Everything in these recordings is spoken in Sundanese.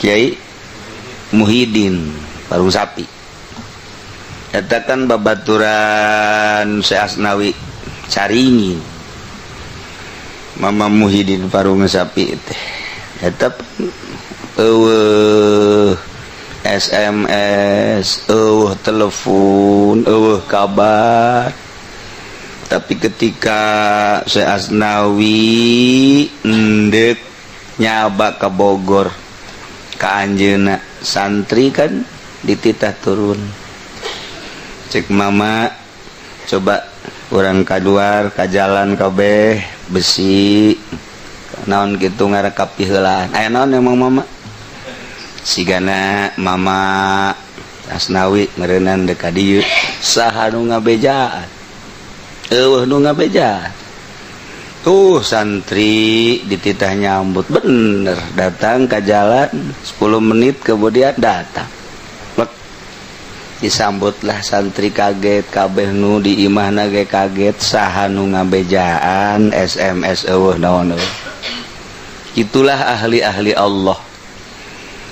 Kiai Muhyiddin Parung Sapi. Eta kan babaturan Syekh Asnawi Caringin. Mama Muhyiddin Parung Sapi teh eta eueuh SMS, eueuh telepon, eueuh kabar. Tapi ketika Syekh Asnawi endek nyaba ke Bogor ka anjeunna, santri kan dititah turun, cek Mama, "Coba urang kaluar ka jalan kabeh, bisi naon gitu ngarekap heulaan aya naon." Emang Mama sigana Mama Asnawi meureunan dek ka dieu. Saha nu ngabejaan? Eueuh nu ngabejaan. Tuh santri dititah nyambut, bener datang ke jalan, 10 menit kemudian datang. Lek, disambutlah santri, kaget kabeh nu di imahna ge kaget, saha nu ngabejaan? SMS eueuh, naon eueuh. Itulah ahli-ahli Allah,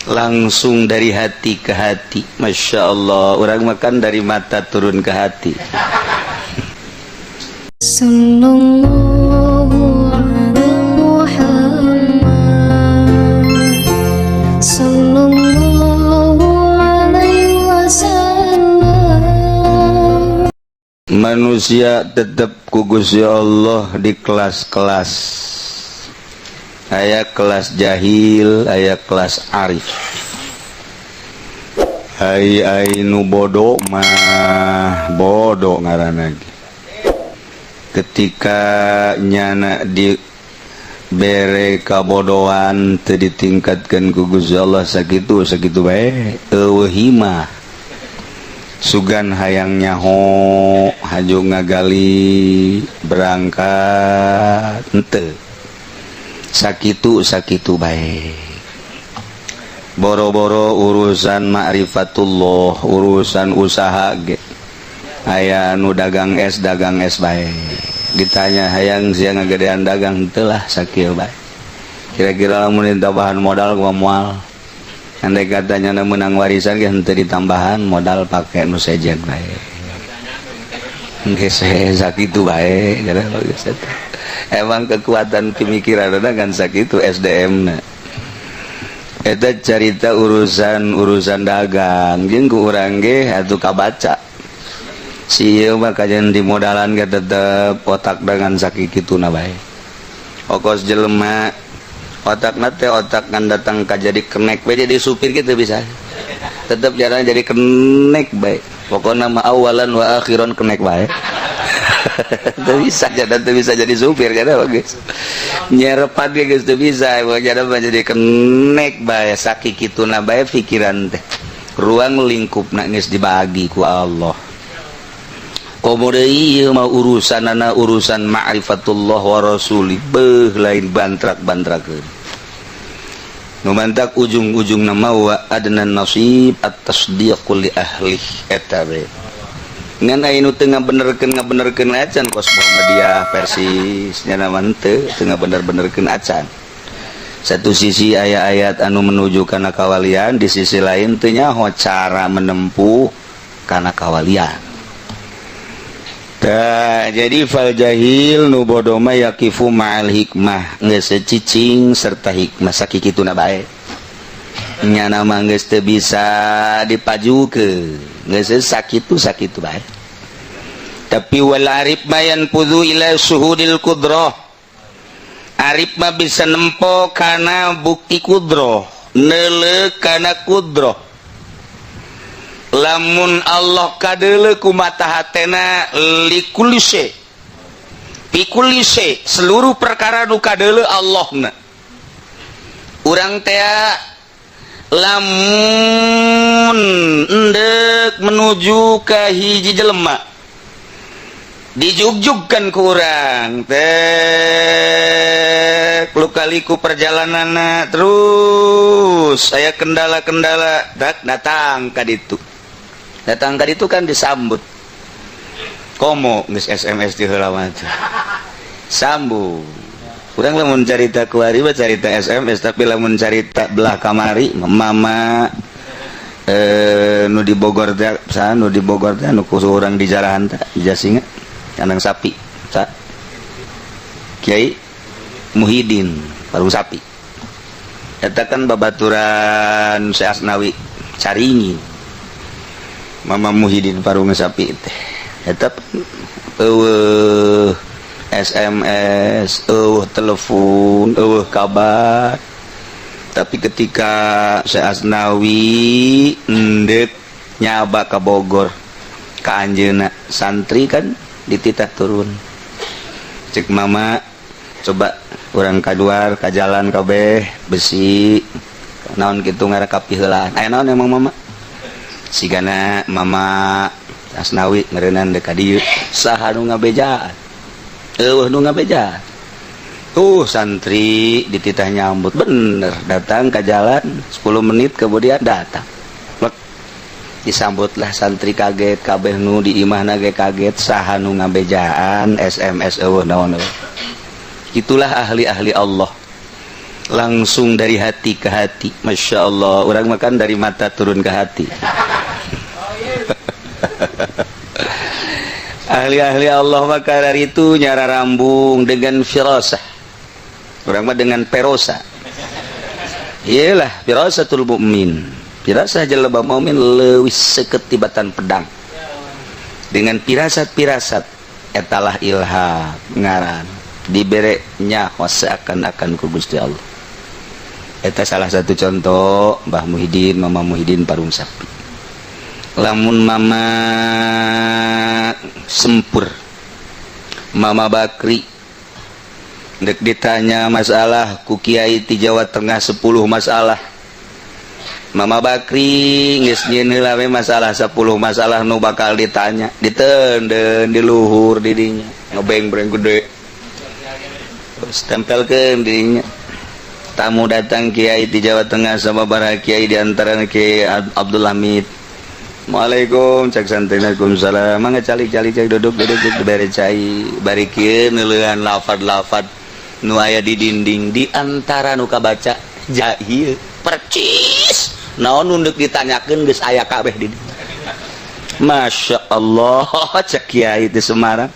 langsung dari hati ke hati. Masya Allah, orang makan dari mata turun ke hati. Sallallahu ala Muhammad. Sallallahu alaihi wasallam. Manusia tetap ku Gusti Allah di kelas-kelas, aya kelas jahil, aya kelas arif. Hai ai nu bodoh mah bodoh ngaranna ge. Ketika nyana di bere kabodohan teu ditingkatkan ku Gusti Allah, sakitu sakitu bae, eueuh himah. Sugan hayang nyaho, haju ngagali, berangkat henteu, sakitu sakitu bae. Boro-boro urusan ma'rifatullah, urusan usaha ge aya nu dagang es, dagang es bae. Ditanya, "Hayang sia ngagedean dagang?" "Henteu lah, sakieu bae." Kira-kira lamun ditambahan modal gua moal. Andai katanya nu menang warisan ge henteu ditambahan modal, pake nu sejen bae. Geus sakitu bae. Emang kekuatan pemikiran kan sakitu SDM na. Eta carita urusan urusan dagang jeung ku urang ge atuh kabaca. Si ieu mah kajian di modalan ge tetep otak dengan sakituna bae. Okos jelema otakna teh otak kan datang ka jadi kenek bae, jadi supir gitu bisa. Tetep jalan jadi kenek bae. Pokokna mah awalan wa akhiran kenek bae. Teu bisa jadi, teu bisa jadi supir jadi bagus. Nyerepan ge geus teu bisa, jadi mah jadi kenek bae, sakituna bae pikiran teh. Ruang lingkupna geus dibagi ku Allah. Komo deui ieu mah urusanana urusan ma'rifatullah wa rasuli, beuh lain bantrak-bantrakeun. Nu mantak ujung-ujung nama wa adnan nasib at-tasdiqu li ahli eta we. Ngan aya nu teu ngabenerkeun acan, kos Muhammadiyah Persis nya mah teu teu ngabener-benerkeun acan. Satu sisi aya ayat anu menuju kana kawalian, di sisi lain teu nyaho cara menempuh kana kawalian. Tah, jadi fal jahil nu bodoh mah yaqifu ma'al hikmah, geus cicing serta hikmah, sakikituna bae. Nyana mah geus teu bisa dipajukeun, geus sakitu sakitu bae. Tapi wal arif mah yanfudhu ila syuhudil qudrah. Arif mah bisa nempo kana bukti kudroh, neuleuh kana kudroh. Lamun Allah kadeuleu ku mata hatena, likulli syai fi kulli syai, seluruh perkara nu kadeuleu Allahna. Urang teh lamun endek menuju ke hiji jelema, dijugjugkan ku urang teh lukaliku perjalanan, terus saya kendala-kendala tak datang ka ditu. Datang ka ditu kan disambut, komo geus SMS di heula mah teh. Sambung Urang lamun carita kuari mah carita SMS, tapi lamun carita belah kamari mama nu di Bogor teh, saha nu di Bogor teh, nu ku urang di jarahan teh, Jasinga kandang sapi, sa Kiai Muhyiddin Parung Sapi. Eta kan babaturan Syekh Asnawi Caringin. Mama Muhyiddin Parung Sapi teh eta eueuh SMS, eueuh telepon, eueuh kabar. Tapi ketika Syekh Asnawi endek nyaba ka Bogor ka anjeunna, santri kan dititah turun, cek mama, "Coba urang kaluar ka jalan kabeh besi naon kitu ngarakap heulaan." Aya naon emang, Mama? Sigana Mama Asnawi meureunan deuk ka dieu. Saha nu ngabejaan? Eueuh nu ngabejaan. Tuh santri dititah nyambut, bener datang ke jalan 10 menit kemudian datang. Lek, disambutlah santri, kaget kabeh nu di imahna ge kaget, saha nu ngabejaan? SMS eueuh, naon eueuh. Itulah ahli-ahli Allah, langsung dari hati ke hati. Masya Allah, orang makan dari mata turun ke hati. Ahli-ahli Allah maka dari itu nyara rambung dengan firasah, orang mah dengan perosa. Iyalah, firasatul mukmin, firasah jelema mukmin leuwih seukeut tibatan pedang. Dengan pirasat-pirasat etalah ilham ngaran, dibere nyaho seakan-akan ku Gusti Allah. Eta salah satu contoh Mbah Muhyiddin, Mama Muhyiddin Parung Sapi. Lamun Mama Sempur, Mama Bakri dek ditanya masalah ku kiai di Jawa Tengah 10 masalah, Mama Bakri geus nyieun heula we masalah, 10 masalah nu bakal ditanya, ditenden di luhur didinya, ngebeng-breng gede, terus tempelkeun didinya. Tamu datang, kiai di Jawa Tengah sama bara kiai, di antara Kiai Abdul Hamid. "Assalamualaikum," cek santri. "Waalaikumsalam, mangga calik, calik, calik, duduk, duduk, duduk." Bere cai, bari kieu neuleuhan lafad-lafad nu aya di dinding. Di antara nu kabaca jahil percis naon nu deuk ditanyakeun geus aya kabeh di dieu. "Masya Allah," cek kiai di Semarang,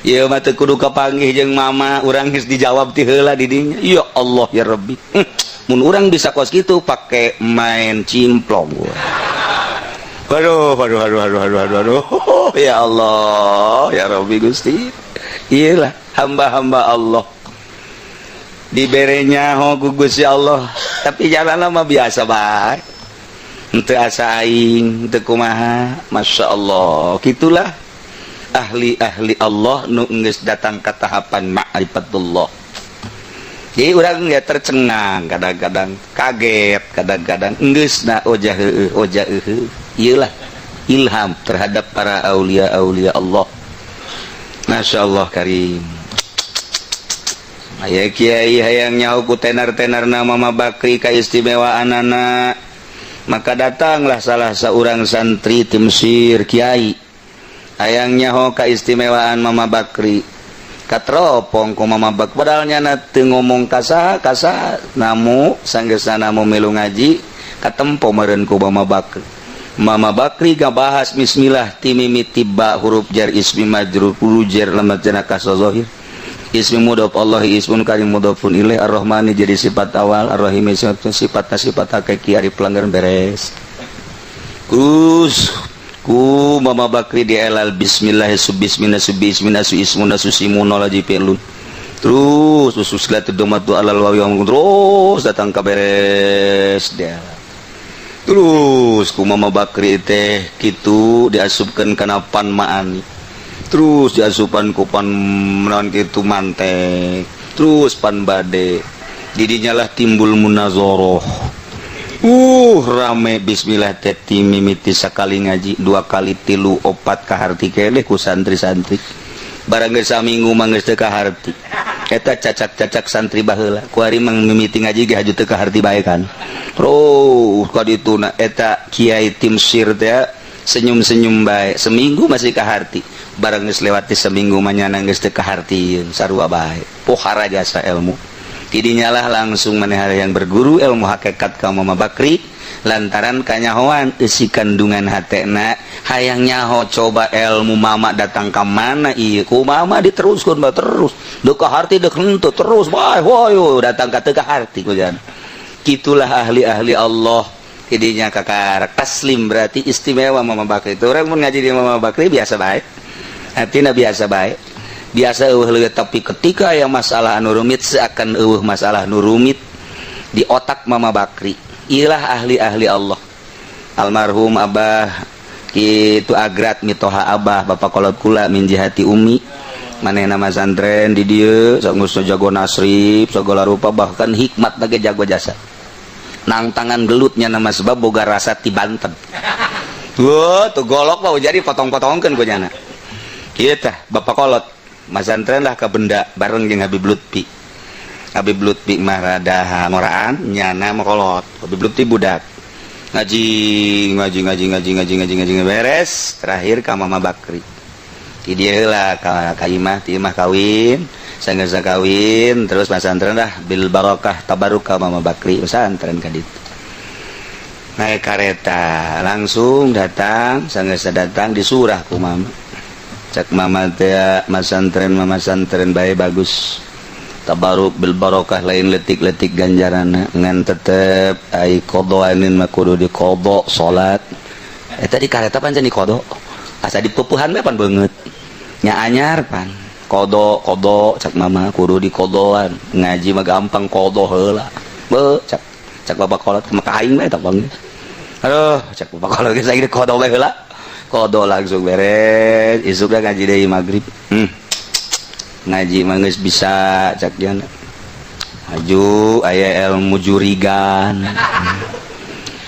"ieu mah teu kudu kapanggih jeung mama urang, geus dijawab ti heula di dinya. Ya Allah ya Rabbi, mun urang bisa kos kitu pake main cimplong gua." Aduh, aduh, aduh, aduh, aduh, aduh, aduh. Ya Allah, ya Rabbi Gusti. Iyalah hamba-hamba Allah. Diberenya ho ku Gusti Allah, tapi jalan mah biasa bae. Henteu asa aing, teu kumaha. Masya Allah. Gitulah ahli-ahli Allah nu geus datang ke tahapan ma'rifatullah. Jadi orang ya tercengang kadang-kadang, kaget kadang-kadang, geus na ojah heueuh, ojah heueuh. Iyalah ilham terhadap para aulia-aulia Allah. Masya Allah karim. Aya kiai hayang nyaho ku tenar-tenar nama Mama Bakri kaistimewaan anak, maka datanglah salah seorang santri ti Mesir, kiai hayang nyaho kaistimewaan Mama Bakri. Katropong ku Mama Bakri, padahal nyana teu ngomong kasaha kasaha, namu sanggeusna namu milu ngaji, katempo meureun ku Mama Bakri. Mama Bakri ngabahas bismillah ti mimiti ba huruf jar ismi majrur, huruf jar lamat jana kasra zahir, ismi mudhof, Allah ismun karim mudhofun ilaih, ar-rahmani jadi sifat awal, ar-rahim sifat sifat sifat hakiki, ari pelanggaran beres. Terus ku Mama Bakri dielal bismillah subismina subismina su ismuna su simuna laji fi'lun, terus usus domatu alal wawi, terus datang ka beres dia. Terus ku Mama Bakri teh kitu diasupkeun kana pan maani, terus diasupan ku pan naon kitu mantek, terus pan bade didinya lah timbul munazoroh. Rame bismillah teh ti mimiti sakali ngaji, dua kali, tilu, opat, kaharti keleh ku santri-santri. Barang geus saminggu mah geus teu kaharti. Eta cacak-cacak santri baheula kuari mang mimiti ngaji ge haju teu kaharti bae kan. Terus ka dituna eta kiai ti Mesir teh senyum-senyum bae, seminggu masih kaharti. Barang geus lewati seminggu mah nyana geus teu kahartieun, sarua bae. Pohara jasa ilmu. Tidinyalah langsung maneh yang berguru ilmu hakikat ka Mama Bakri lantaran kanyahoan isi kandungan hatena hayang nyaho coba ilmu mama datang ka mana ieu ku mama diteruskeun ba terus deu ka harti deuk henteu terus bae hoyo datang ka teu ka harti ku jan. Kitulah ahli-ahli Allah tidinya kakak taslim berarti istimewa Mama Bakri itu. Orang mun ngaji di Mama Bakri biasa bae, hatina biasa bae, biasa eueuh leuwih, tapi ketika yang masalah anu rumit seakan eueuh masalah nu rumit di otak Mama Bakri. Ilah ahli-ahli Allah. Almarhum Abah kitu agrat mitoha Abah bapak kolot kula min jihati umi manehna masantren di dieu sok geus jago nasrib segala rupa, bahkan hikmat lagi jago jasa nang tangan gelutnya nama sebab boga rasa ti Banten. Wah, tuh golok mau jadi potong-potongkeun ku nyana. Ieu tah bapak kolot masantren lah ka benda bareng jeung Habib Lutfi. Habib Lutfi mah rada ngoraan, nyana mah kolot. Habib Lutfi budak ngaji ngaji ngaji ngaji ngaji ngaji ngaji beres terakhir ka Mama Bakri. Di dieu heula ka imah, ti imah kawin, sanggeus kawin terus masantren lah bil barakah tabaruk ka Mama Bakri pesantren ka ditu. Naik kareta langsung datang, sanggeus datang disurah ku mama. Cak mama teh masantren mama santren bae bagus. Tabaruk bil barokah lain letik-letik ganjaran ngan tetep ai qadaanin mah kudu diqada salat. Eta di kareta pancen diqada. Asa dipupuhan bae pan beungeut. Nya anyar pan. Qada qada cak mama kudu diqadaan. Ngaji mah gampang qada heula. Beuh cak cak bapak kolot maka aing bae tah bang. Aduh cak bapak kolot geus lagi diqada bae heula. Qada langsung beres, isuk ngaji deui magrib. Ngaji mah geus bisa cak jana. Maju aya ilmu jurigan.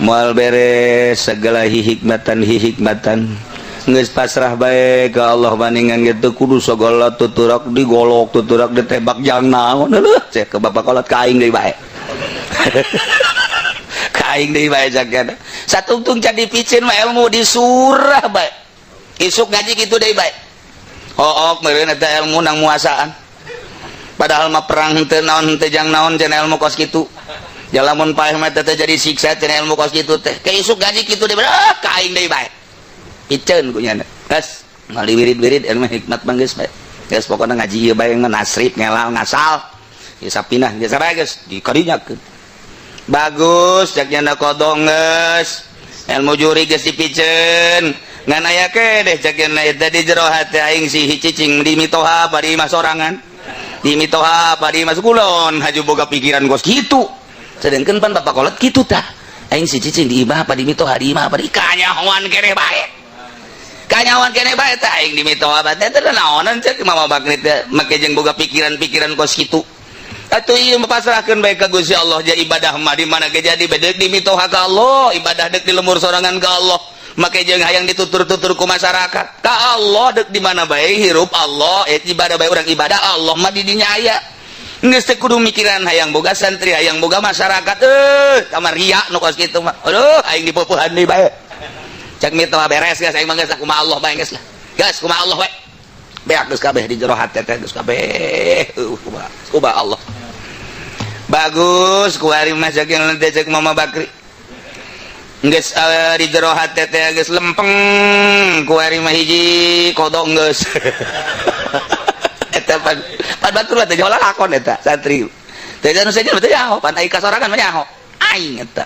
Moal beres segala hikmatan-hikmatan. Geus pasrah bae ka Allah bandingan gitu kudu segala tuturak digolok, tuturak ditembak jang naon heuh cek ke bapak kolot ka aing deui bae. Ka aing deui bae cak jana. Satungtung can dipicen mah ilmu disurah bae. Isuk ngaji kitu deui bae. Hook meureun eta ilmu nang muasaan. Padahal mah perang henteu naon henteu jang naon cenah ilmu kos kitu. Jalamun paeh mah teh jadi siksa cenah ilmu kos kitu teh. Ke isuk gaji kitu deui ah ka aing deui bae. Piceun ku nyana. Geus ngali wirid-wirid ilmu hikmat mah geus bae. Geus pokona ngaji ieu bae nasrib ngelal ngasal. Ieu sapinah geus bae geus dikarinyakeun. Bagus cak nyana kodong geus. Ilmu juri geus dipiceun. Ngan aya keneh cak nyana eta di jero hate aing si cicing di mitoha apa di imah sorangan. Di mitoha apa di imah kulon haju boga pikiran kos kitu. Sedengkeun pan bapak kolot kitu tah. Aing si cicing di imah apa di mitoha di imah apa di kanyahoan keneh bae. Kanyahoan keneh bae tah aing di mitoha teh teh naonan cek Mama Bakri teh make jeung boga pikiran-pikiran kos kitu. Atuh ieu mah pasrahkeun bae ka Gusti Allah ja ibadah mah di mana ge jadi deuk di mitoha ka Allah, ibadah deuk di lemur sorangan ka Allah. Make jeung hayang ditutur-tutur ku masyarakat ka Allah deuk di mana bae hirup Allah ibadah bae urang ibadah Allah mah di dinya aya. Geus teu kudu mikiran hayang boga santri hayang boga masyarakat kamar ria nu kos kitu mah. Aduh aing dipeupuhan deui bae. Cek mitoha beres geus aing mah geus kumaha Allah bae geus lah. Geus kumaha Allah bae. Beak geus kabeh di jero hate teh geus kabeh kumaha kumaha Allah. Bagus kuari mah cek yang teh cek Mama Bakri. Geus di jero hate teh geus lempeng kuari mah hiji kodong geus. Eta pan pan batur lah teh nyaho lakon eta santri. Teh anu sejen teh nyaho pan ai kasorangan mah nyaho. Aing eta.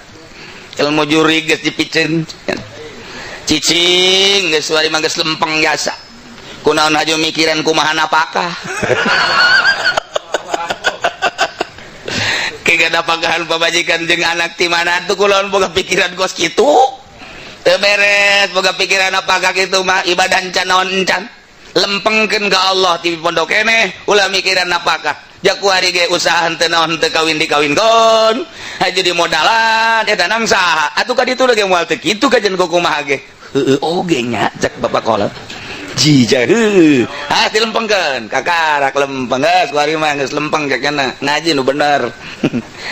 Ilmu juri geus dipiceun. Cicing geus kuari mah geus lempeng jasa. Kunaon haju mikiran kumaha napakah. Kega napakahan pamajikan jeung anak ti mana tuh kulaon boga pikiran kos kitu. Teu beres boga pikiran apakah kitu mah ibadah encan naon encan. Lempengkeun ka Allah ti pondok keneh ulah mikiran napakah. Jaku hari ge usaha henteu naon henteu kawin dikawinkeun. Haju di modalan eta nang saha. Atuh ka ditu lagi moal teu kitu kajen kumaha ge. Heueuh oge nya cek bapak kolot. Jija heuh. Ah dilempengkeun kakarak lempeng geus kuari mah geus lempeng cekna ngaji nu bener.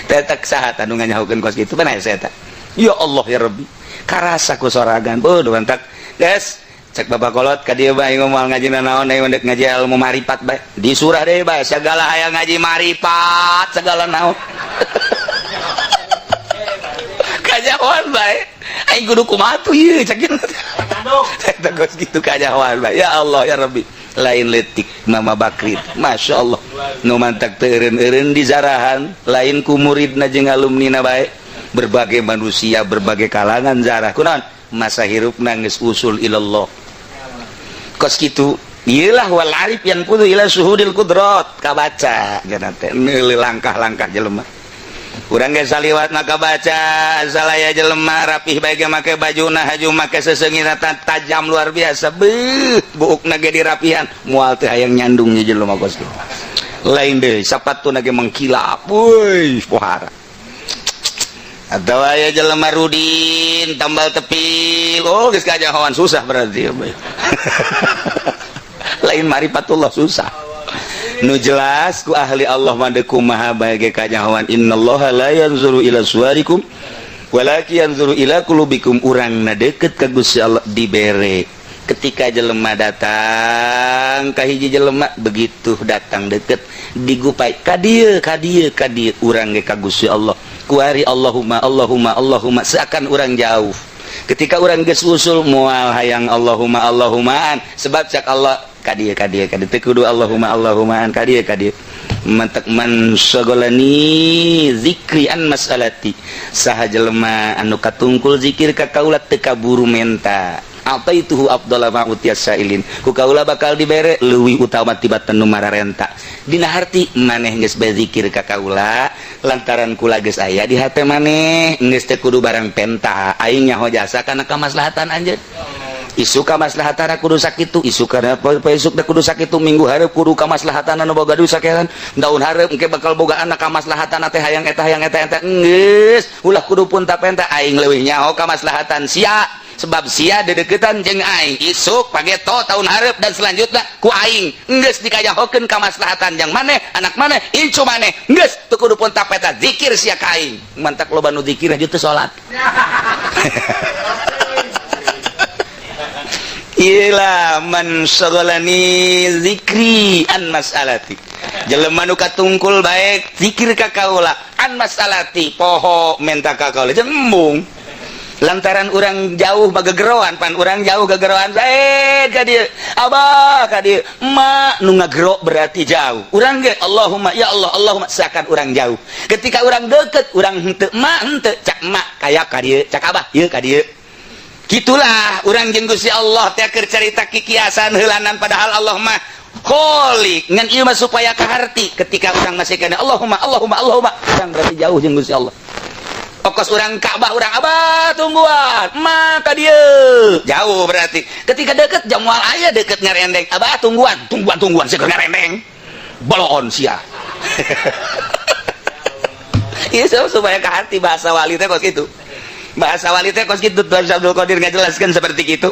Tetek saha tah nu nganyahokeun kos kitu pan aya eta. Ya Allah ya Rabbi. Karasa ku sorangan beuh mantak geus Cek bapak kolot ka dieu bae ngomong ngaji naon aing ndek ngaji ilmu marifat bae. Di surah deui bae segala hayang ngaji marifat segala naon. Kajahoan bae. Aing kudu kumaha tuh ieu cek kieu. Eta geus kitu kajahoan bae. Ya Allah ya Rabbi. Lain letik Mama Bakri. Masya Allah. Nu mantak teu eureun-eureun di zarahan, lain ku muridna jeung alumnina bae. Berbagai manusia, berbagai kalangan zarah. Kunaon? Masa hirupna geus usul ilallah. Kos kitu, iyalah wal arif yang kudu ila suhudil kudrat kabaca geuna teh neuleuh langkah-langkah jelema. Urang ge saliwat maka baca salaya jelema rapih bae ge make bajuna haju make seseungina tajam luar biasa. Beuh, buukna ge dirapihan moal teh hayang nyandung jelema kos kitu. Lain deui sapatuna ge mengkilap. Euy, pohara. Atau aya jelema rudin tambal tepil, oh geus kajahoan susah berarti. Lain marifatullah susah. Nu jelas ku ahli Allah mah deuk kumaha bae ge kajahoan, innallaha la yanzuru ila suwarikum walakin yanzuru ila qulubikum. Urangna deukeut ka Gusti Allah dibere. Ketika jelema datang ka hiji jelema, begitu datang deket digupai ka dieu ka dieu ka dieu, urang ge ka Gusti Allah kuari Allahumma Allahumma Allahumma, seakan urang jauh. Ketika urang geus usul moal hayang Allahumma Allahumaan, sebab cak Allah ka dieu ka dieu ka dieu teu kudu Allahumma Allahumaan ka dieu ka dieu. Mantak man sagolani zikri an masalati, saha jelema anu katungkul zikir ka kaula teu kaburu menta, ataituhu afdala ma utiyas sailin, ku kaula bakal dibere leuwih utama tibatan nu mararenta. Dina harti maneh geus bazikir ka kaula lantaran kula geus aya di hate maneh, geus teu kudu barang penta, aing nyaho jasa kana kamaslahatan anjeun. Isu kamaslahatan kudu sakitu, isu kana poe isuk kudu sakitu, minggu hareup kudu kamaslahatan anu boga duit sakeran, daun hareup engke bakal boga anak kamaslahatan teh hayang eta hayang eta eta, geus ulah kudu punta penta, aing leuwih nyaho kamaslahatan sia sebab sia dedeketan jeung aing isuk pageto tahun hareup dan selanjutnya ku aing geus dikajahokeun kamaslahatan jang maneh anak maneh incu maneh, geus teu kudu punta penta zikir sia ka aing. Mantak loba nu zikir aja teu salat. Ila man sagolani zikri an masalati, jelema nu katungkul baik zikir ka kaula an masalati, poho menta ka kaula jembung lantaran urang jauh bagegeroan, pan urang jauh gegeroan ka dieu abah ka dieu emak nu ngagero berarti jauh. Urang ge Allahumma ya Allah Allahumma seakan urang jauh. Ketika urang deket urang henteu emak henteu cak emak kaya ka dieu cak abah ieu ka dieu. Gitulah urang jeung Gusti Allah teh keur carita kikiasan heulanan, padahal Allah mah kholik ngan ieu mah supaya kaharti. Ketika urang masih kana Allahumma Allahumma Allahumma, urang berarti jauh jeung Gusti Allah. Okos urang Ka'bah urang abah tungguan emak ka dieu jauh berarti. Ketika deket jamual aya deket ngarendeng abah tungguan tungguan tungguan seueur ngarendeng boloon sia. Ieu supaya kaharti bahasa wali teh kos kitu. Bahasa wali teh kos kitu Tuan Abdul Qadir ngajelaskeun seperti kitu.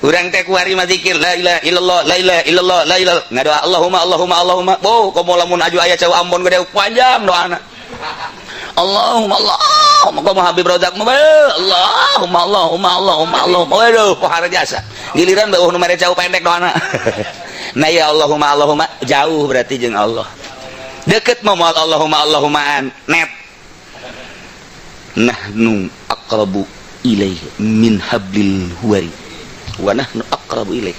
Urang teh kuari mah zikir la ilaha illallah la ilaha illallah la ilaha, ngadoa Allahumma Allahumma Allahumma. Oh komo lamun aju aya cau Ambon gede panjang doana. Allahumma Allahumma komo Habib Rozak mah Allahumma Allahumma Allahumma Allahumma. Waduh pohara jasa. Giliran beuh nu mere cau pendek doana. Nah ya Allahumma Allahumma jauh berarti jeung Allah. Deket mah moal Allahumma Allahumaan net. Nahnu aqrabu ilaihi min hablil huwari wa nahnu aqrabu ilaihi.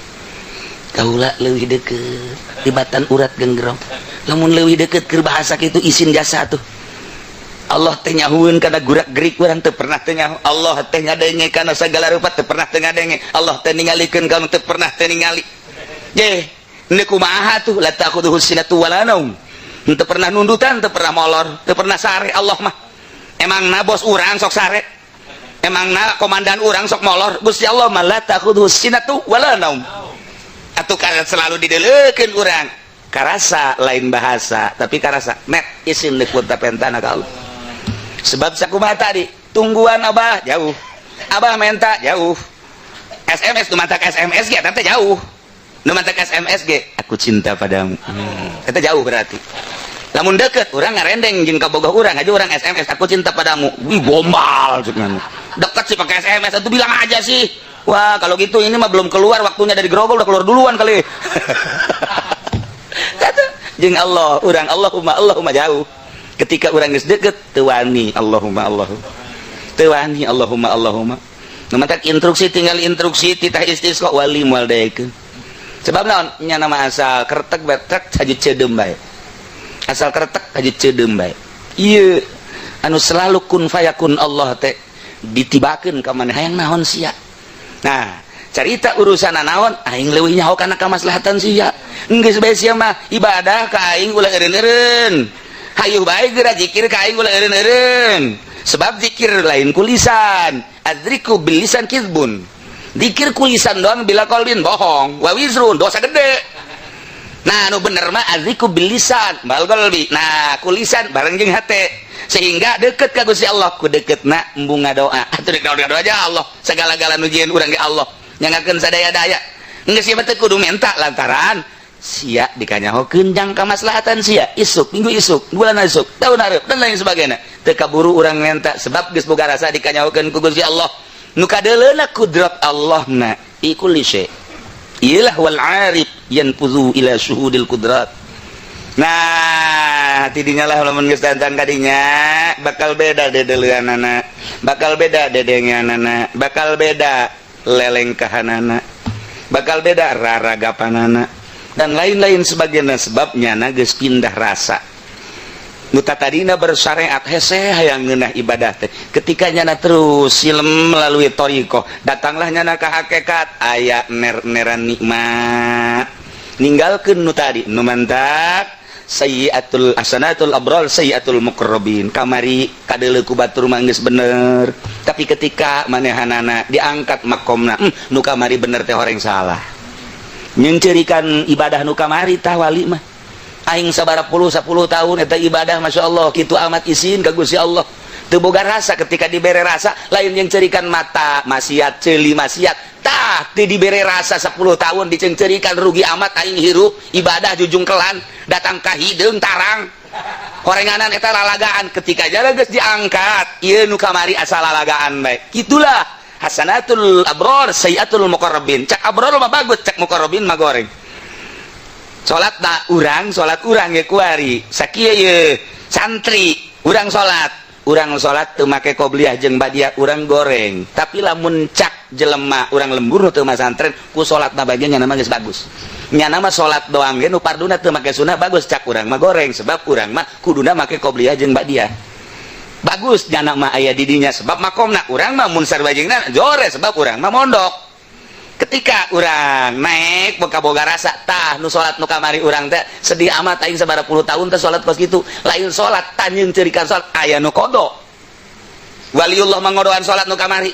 Kaula leuwih deukeut tibatan urat genggerong. Lamun leuwih deukeut keur bahasa kitu isin jasa tuh. Allah teh nyahueun kana gurak-gerik urang teu pernah teu nyaho. Allah teh ngadenge kana sagala rupa teu pernah teu ngadenge. Allah teh ningalikeun ka nu teu pernah teu ningali. Ye, ini kumaha tuh la ta'khudhuhu sinatu wala naum. Teu pernah nundutan, teu pernah molor, teu pernah sare Allah mah. Emang na bos urang sok sare, emang na komandan urang sok molor. Gusti Allah mah la ta'khudhuhu sinatu wala naum. Atuh karena selalu dideleukeun urang karasa lain bahasa tapi karasa net isin deuk punta pentana ka Allah. Sebab sakumaha tadi tungguan abah jauh, abah menta jauh, SMS nu mantak SMS ge eta jauh, nu mantak SMS ge aku cinta padamu, eta jauh berarti. Lamun deket urang ngarendeng jeung kabogoh urang aja urang SMS aku cinta padamu, wih gombal cenah. Deket sih pakai SMS atuh bilang aja sih. Wah, kalau gitu ini mah belum keluar waktunya dari grogol, udah keluar duluan kali. Kata jeung Allah, urang Allahumma Allahumma jauh. Ketika urang geus deket, teu wani Allahumma Allahumma. Teu wani Allahumma Allahumma. Nu matak instruksi, tinggal instruksi titah istisqa wali moal daekeun. Sebab naon? Nya nama asal kertek betek haji ceudem bae. Asal kertek haji ceudem bae. Ieu anu selalu kun fayakun Allah teh ditibakeun ka maneh, hayang naon sia. Nah, carita urusan naon, aing leuwih nyaho kana kamaslahatan sia. Geus bae sia mah ibadah ka aing ulah eureun-eureun. Hayuh bae geura zikir ka aing ulah eureun-eureun. Sebab zikir lain ku lisan. Adzikru bil lisan kizbun. Zikir ku lisan doang bila qalbin bohong, wa wizrun dosa gede. Nah, nu bener mah adzikru bil lisan bal qalbi. Nah, ku lisan bareng jeung hate sehingga deket ka Gusti Allah. Ku deketna embung ngadoa. Atuh rek doa aja Allah, segala-gala nu jieun urang ge Allah nyangakeun sadaya-daya. Geus sia teh kudu menta lantaran sia dikanyahokeun jang kamaslahatan sia isuk, minggu isuk, bulan isuk, tahun hareup, dan lain sebagainya. Teu kaburu urang menta sebab geus boga rasa dikanyahokeun ku Gusti Allah. Nu kadeuleuna kudrat Allah na iku syai. Iyalah wal arif yanfuzu ila syuhudil kudrat. Nah, tidinya lah lamun geus dantan kadinya bakal beda dedeuleunana, bakal beda dedenganana, bakal beda lelengkahanana, bakal beda raragapanana, dan lain-lain sebagainya. Sebabnya na geus pindah rasa. Nu tadina bersyariat hese hayang ngeunah ibadah teh, ketika nyana terus silem melalui thoriqoh, datanglah nyana ka hakikat, aya ner-neran nikmat, ninggalkeun nu tadi. Nu mantak sayyiatul hasanatul abrar sayyiatul muqarrabin. Kamari kadeuleu ku batur mah geus bener, tapi ketika manehanana diangkat makomna, nu kamari bener teh horeng salah, nyeungceurikan ibadah nu kamari. Tah, wali mah aing sabara puluh 10 tahun eta ibadah, Masya Allah, kitu amat isin ka Gusti Allah, teu boga rasa. Ketika dibere rasa, lain yang cerikan mata maksiat, ceuli maksiat. Tah, teu dibere rasa 10 tahun diceungceurikan, rugi amat aing hirup ibadah jujungkelan, datang ka hideung tarang horenganan eta lalagaan. Ketika jalan geus diangkat, ieu nu kamari asal lalagaan bae. Itulah hasanatul abror sayyatul muqarrabin. Cak abror mah bagus, cak muqarrabin mah goreng. Salat tak urang, salat urang ya kuari sakieu ye santri urang, salat urang, salat teu make qobliyah jeung badiah, urang goreng. Tapi lamun cak jelema urang lembur teu masantren, ku salatna bagian nyana mah geus bagus, nyana mah salat doang ge nu farduna teu make sunah bagus. Cak urang mah goreng, sebab urang mah kuduna make qobliyah jeung badiah. Bagus nyana mah aya di dinya sebab makomna. Urang mah mun sarua jeung jore sebab urang mah mondok. Ketika urang naik boga boga rasa, tah nu salat nu kamari urang teh sedih amat, aing sabaraha puluh tahun teh salat kos kitu. Lain salat tanyeung ceurikan salat, aya nu qodho. Waliullah mangodoan salat nu kamari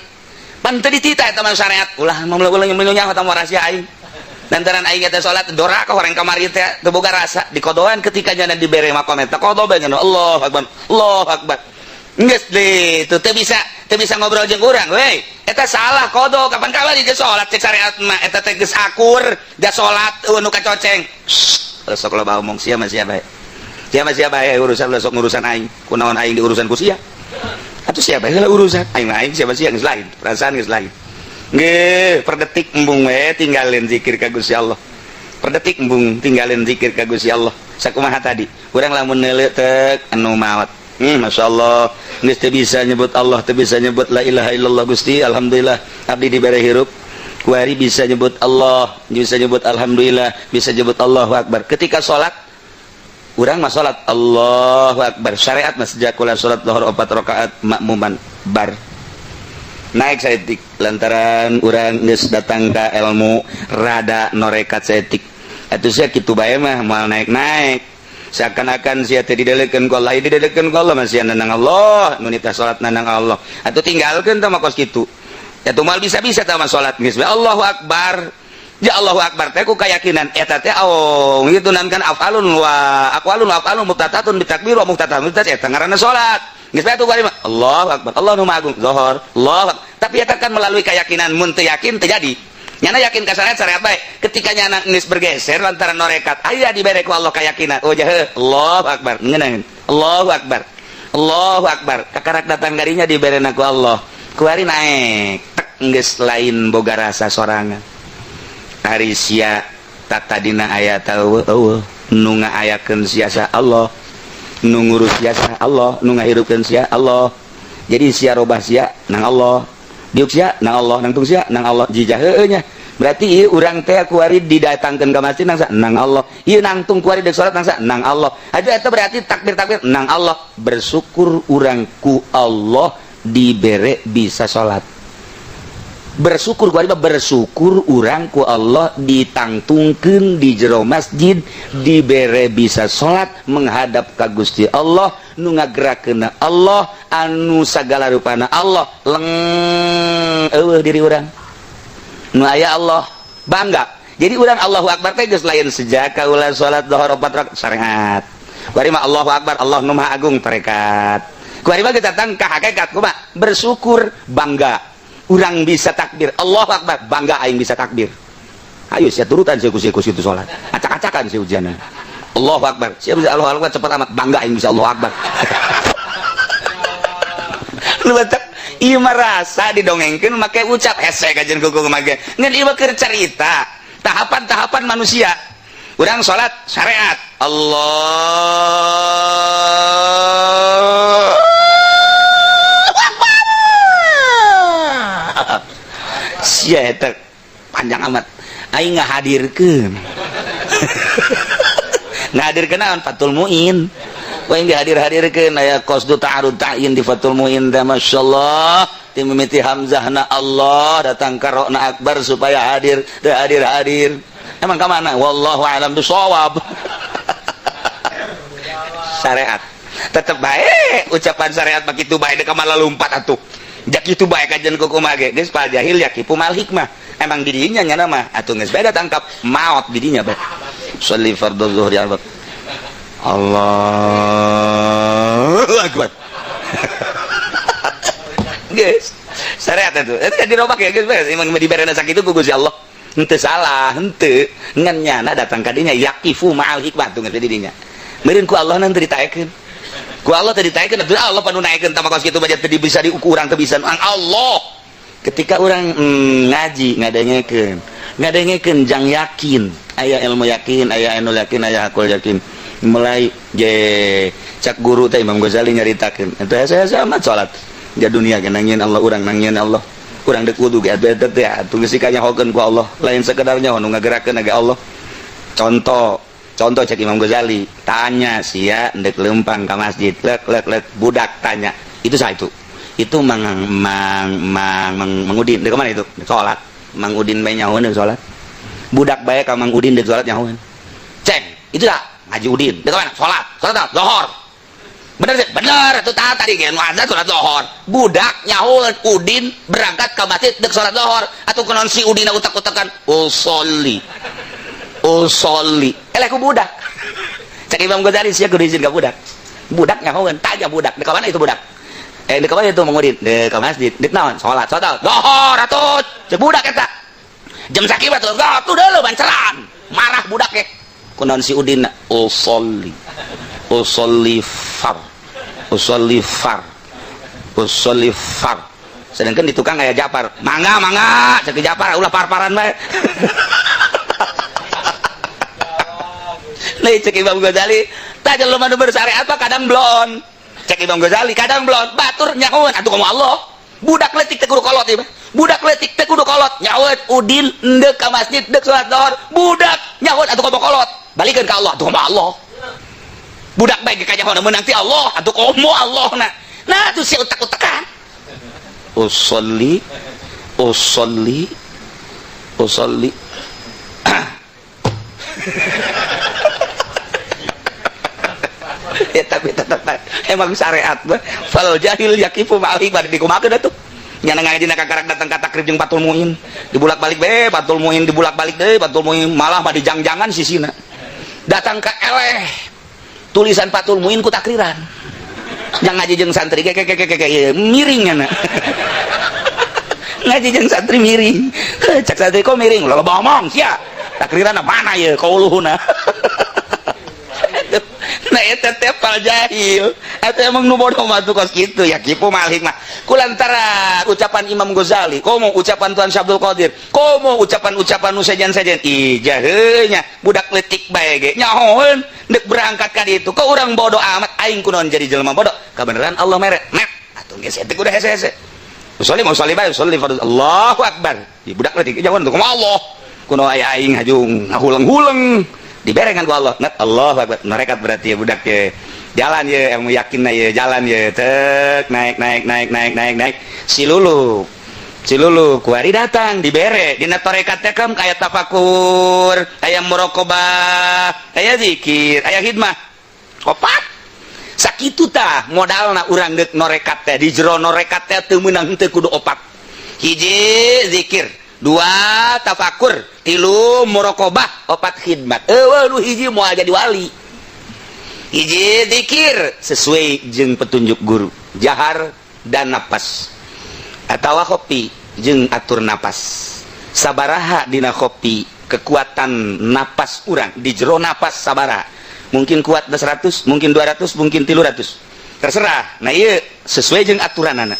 pan teu ditita eta mah syariat. Ulah ulah nyaho eta rahasia aing, lantaran aing teh salat doraka orang kamari teh teu boga rasa dikodoan. Ketika nyana dibere makom eta qodho bae, Allahu akbar, Allahu akbar. Geus deh, teu teu bisa ngobrol jeung urang we. Eta salah qodho, kapan-kapan dia salat cek syariat mah eta teh geus akur da salat nu kacoceng. Sok loba omong sia mah, sia bae. Sia mah sia bae urusan, sok ngurusan aing. Kunaon aing diurusan ku sia? Atuh sia bae heula urusan. Aing mah aing siapa sia geus lain, perasaan geus lain. Nggih, per detik embung we tinggalin zikir ka Gusti Allah. Per detik embung tinggalin zikir ka Gusti Allah. Sakumaha tadi? Urang lamun neuleuh tek anu maot. Masya Allah, geus teu bisa nyebut Allah, teu bisa nyebut la ilaha illallah. Gusti, alhamdulillah abdi dibere hirup. Kuari bisa nyebut Allah, bisa nyebut alhamdulillah, bisa nyebut Allahu akbar. Ketika salat, urang mah salat Allahu akbar. Syariat mah sejak kula salat zuhur 4 rakaat makmuman bar. Naik saeutik lantaran urang geus datang ka ilmu rada norekat saeutik. Atuh sia kitu bae mah moal naik-naik. Seakan-akan sia teh didelekeun ku Allah, didelekeun ku Allah masih nanang Allah, nu nitah salat nanang Allah. Atuh tinggalkeun tah mah kos kitu. Atuh moal bisa-bisa tah mah salat geus Allahu akbar. Ya Allahu akbar teh ku keyakinan eta teh, oh gitu nan kan afalun wa aqwalun wa afalun muftatahun bitakbir wa muftatahun eta ngaranna salat. Geus bae atuh bari Allahu akbar. Allah nu maha agung zuhur. Allahu akbar. Tapi eta kan melalui keyakinan, mun teu yakin teu jadi. Nyana yakin ka syariat, syariat baik. Ketika nyana geus bergeser lantaran norekat, aya dibere ku Allah keyakinan. Oh jahe, Allahu akbar. Ngeunah. Allahu akbar. Allahu akbar. Kakarak datang garinya dibere ku Allah. Kuari naik. Tek. geus lain boga rasa sorangan. Ari sia tatadina aya eueuh eueuh, nu ngaayakeun sia Allah, nu ngurus sia Allah, nu ngahirupkeun sia Allah. Jadi sia robah sia nang Allah, diuk sia nang Allah, nangtung sia nang Allah, jijah heueuh nya. Berarti ieu urang teh kuari didatangkeun ka masjid nang nang Allah. Ieu nangtung kuari deuk salat nang nang Allah. Aduh eta berarti takbir-takbir nang Allah. Bersyukur urang ku Allah dibere bisa salat. Bersyukur kuari bersyukur urang ku Allah ditangtungkeun di jero masjid dibere bisa salat menghadap ka Gusti Allah nu ngagerakeunna Allah anu sagala rupana Allah leng eueuh diri urang. Nu aya Allah bangga. Jadi urang Allahu Akbar teh geus lain sejak kaula salat zuhur 4 rakaat syariat. Kuari mah Allahu Akbar, Allah nu Maha Agung tarekat. Kuari mah datang ka hakikat kumaha? Bersyukur, bangga. Urang bisa takbir, Allahu Akbar, bangga aing bisa takbir. Ayo sia turutan sia ku situ salat. Acak-acakan sia ujianna. Allahu Akbar. Sia bisa Allahu Akbar cepat amat, bangga aing bisa Allahu Akbar. Lu batak ieu mah rasa didongengkeun make ucap hese kajian kuku make. Ngan ieu mah keur carita tahapan-tahapan manusia. Urang salat syariat. Allah Akbar. Sia eta panjang amat. Aing ngahadirkeun. Ngahadirkeun naon Fathul Muin. Wah dihadir-hadirkeun aya qasdu ta'arud ta'yin di Fathul Muin teh masyaallah ti mimiti hamzahna Allah datang ka rokna akbar supaya hadir teu hadir-hadir. Emang ka mana? Wallahu a'lam bisawab. Syariat. Tetep bae ucapan syariat mah kitu bae deuk malah lumpat atuh. Jak kitu bae kajian kuku mah ge geus pal jahil yakifu mal hikmah. Emang didinya nyana mah atuh geus beda tangkap maot didinya bae. Sholli fardhu zuhri albat. Allahu Akbar. Guys, syariat itu. Itu kan dirobak ya guys, emang diberena sakitu ku Gusti Allah. Henteu salah, henteu. Ngan nyana datang ka dinya yaqifu ma'al hikmah tuh ngerti dinya. Meureun ku Allah nanti ditaekeun. Ku Allah teu ditaekeun, atuh Allah panu naekeun tah kos kitu mah teu bisa diukur urang teu bisa Allah. Ketika orang ngaji ngadengekeun, ngadengekeun jang yakin, aya ilmu yakin, aya ainul yakin, aya hakul yakin. Mulai je cak guru teh Imam Ghazali nyaritakeun, eta saya amat salat. Dia dunia ge nangieun Allah, urang nangieun Allah. Urang deuk wudu ge atuh teh atuh geus kanyahokeun ku Allah, lain sekedar nyaho nu ngagerakeun ge Allah. Contoh, contoh cek Imam Ghazali, tanya sia ndek lempang ka masjid, lek lek lek budak tanya. Itu sah itu. Itu mang mang mang mang Mang Udin, deuk mana itu? Deuk salat. Mang Udin bae nyahoeun deuk salat. Budak bae ka Mang Udin deuk salat nyahoeun. Ceng, itu dah Haji Udin. Deuk mana? Salat. Salat zuhur. Bener sih? Bener atuh tah tadi ge nu azan salat zuhur. Budak nyahoeun Udin berangkat ka masjid deuk salat zuhur. Atuh kunaon si Udin utak-utakan usolli. Usolli. Eleh ku budak. Cek Imam Ghazali sia kudu izin ka budak. Budak nyahoeun, tanya budak, deuk mana itu budak? Deuk mana itu Mang Udin? Deuk ka masjid. Deuk naon? Salat. Salat zuhur atuh. Cek budak eta. Jam sakieu atuh, atuh deuleu banceran. Marah budak ge. Kunaon si Udin usolli. Usolli far. Usolli far. Usolli far. Sedangkan di tukang aya Japar. Mangga mangga cek Japar ulah par-paran bae. Nih cek Imam Ghazali, tah jelema nu bersyariat mah kadang blon. Cek Imam Ghazali kadang blon, batur nyahoeun atuh komo Allah. Budak leutik teh kudu kolot ieu mah. Budak leutik teh kudu kolot, nyahoeun Udin endek ka masjid deuk salat zuhur. Budak nyahoeun atuh komo kolot. Balikeun ka Allah atuh komo Allah. Budak bae ge kanyahoeun meunang ti Allah atuh komo Allah na. Nah atuh si utak-utakan. Usolli usolli usolli. Ya tapi tetep emang syariat mah fal jahil yaqifu ma'al hikmah dikumakeun atuh. Nyana ngaji na kakarak datang ka takrib jeung Fathul Muin, dibulak-balik be Fathul Muin dibulak-balik deui Fathul Muin malah mah dijang-jangan sisina. Datang ka eleh tulisan Fathul Muin ku takriran. Yang ngaji jeung santri ge ge ge ge miring nyana. Ngaji jeung santri miring. Cak santri kok miring? Loba omong sia. Takriran mana ieu kauluhuna. Nah Nah, eta teh pal jahil. Eta emang nu bodoh mah tuh kos kitu ya kipu mal hikmah. Kulantaran ucapan Imam Ghazali, komo ucapan Tuan Syabdul Qadir, komo ucapan-ucapan nu sejen-sejen. Ih, jaheunya budak leutik bae ge nyahoeun deuk berangkat ka ditu. Kok urang bodoh amat, aing kunaon jadi jelema bodoh? Kabeneran Allah mere. Net atuh geus etik udah hese-hese. Usolli mau usolli bae, usolli fardhu. Allahu akbar. Di budak leutik jauhan tuh kumaha Allah. Kuno aya aing hajung ngahuleng-huleng. Diberengan ku Allah. Net Allahu akbar. Nerekat berarti ya budak ya. Jalan ya, yang yakin ya jalan ya. Tek naik naik naik naik naik naik. Si Lulu. Si Lulu kuari datang dibere dina tarekat teh kam aya tafakur, aya muraqabah, aya zikir, aya khidmah. Opat. Sakitu tah modalna urang deuk norekat teh di jero norekat teh teu meunang henteu kudu opat. Hiji zikir, dua tafakur, tilu muraqabah, opat khidmat. Eueuh nu hiji moal jadi wali. Hiji zikir sesuai jeung petunjuk guru, jahar dan napas. Atawa kopi jeung atur napas. Sabaraha dina kopi kekuatan napas urang di jero napas sabaraha. Mungkin kuat 100, mungkin 200, mungkin 300. Terserah. Nah ieu sesuai jeung aturanana.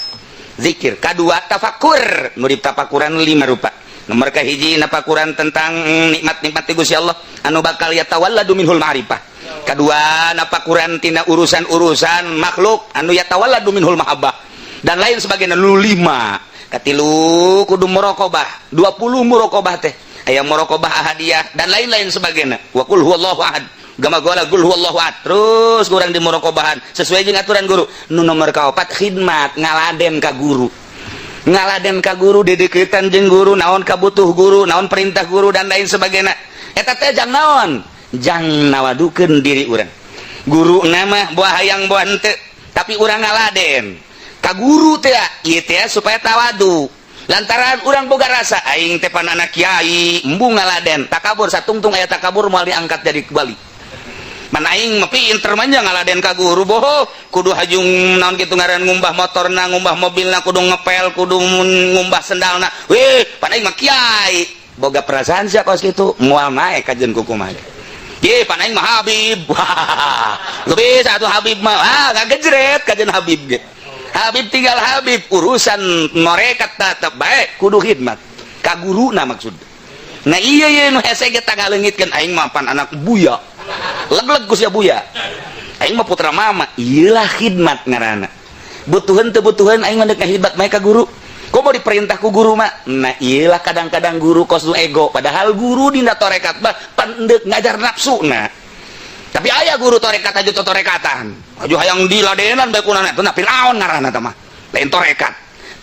Zikir. Kadua tafakur. Nu ditafakuran 5 rupa. Nomor kahiji nafakuran tentang nikmat-nikmat ti Gusti Allah anu bakal yatawalladu minhul ma'rifah. Kadua nafakuran tina urusan-urusan makhluk anu yatawalladu minhul mahabbah dan lain sebagainya. Lu 5. Katilu kudu muraqabah. 20 muraqabah teh. Aya muraqabah ahadiyah dan lain-lain sebagainya. Wa qul huwallahu ahad. Gama gola qul huwallahu ahad. Terus kurang di muraqabahan sesuai jeung aturan guru. Nu nomor kaopat khidmat ngaladen ka guru. Ngaladen ka guru dideukeutan jeung guru, naon kabutuh guru, naon perintah guru dan lain sebagainya. Eta teh jang naon? Jang nawadukeun diri urang. Guru nama buah hayang buah henteu, tapi urang ngaladen ka guru teh ieu teh supaya tawadu. Lantaran urang boga rasa aing teh pan anak kiai, embung ngaladen, takabur satungtung aya takabur moal diangkat jadi wali. Man aing mah pinter mah ngaladen ka guru boho kudu hajung naon kitu ngaran ngumbah motorna, ngumbah mobilna, kudu ngepel, kudu ngumbah sendalna. Weh, pan aing mah kiai. Boga perasaan sia kos kitu, moal naek kajeun kukumaha. Ye, pan aing mah Habib. Wah, lebih satu Habib mah ah ngagejret kajeun Habib ge. Habib tinggal Habib, urusan norekat tetep bae kudu khidmat ka guruna maksud. Nah iya iya nu hese ge tangaleungitkeun aing mah pan anak buya. Leg-leg ku sia buya. Aing mah putra mama. Iyalah khidmat ngaranna. Butuheun teu butuheun aing mah deuk ngahidmat bae ka guru. Komo diperintah ku guru mah. Nah iyalah kadang-kadang guru kos nu ego, padahal guru dina tarekat mah pan deuk ngajar nafsuna. Tapi aya guru tarekat aja torekatan. Aju hayang diladenan bae kunana teu Firaun ngaranna teh mah. Lain tarekat.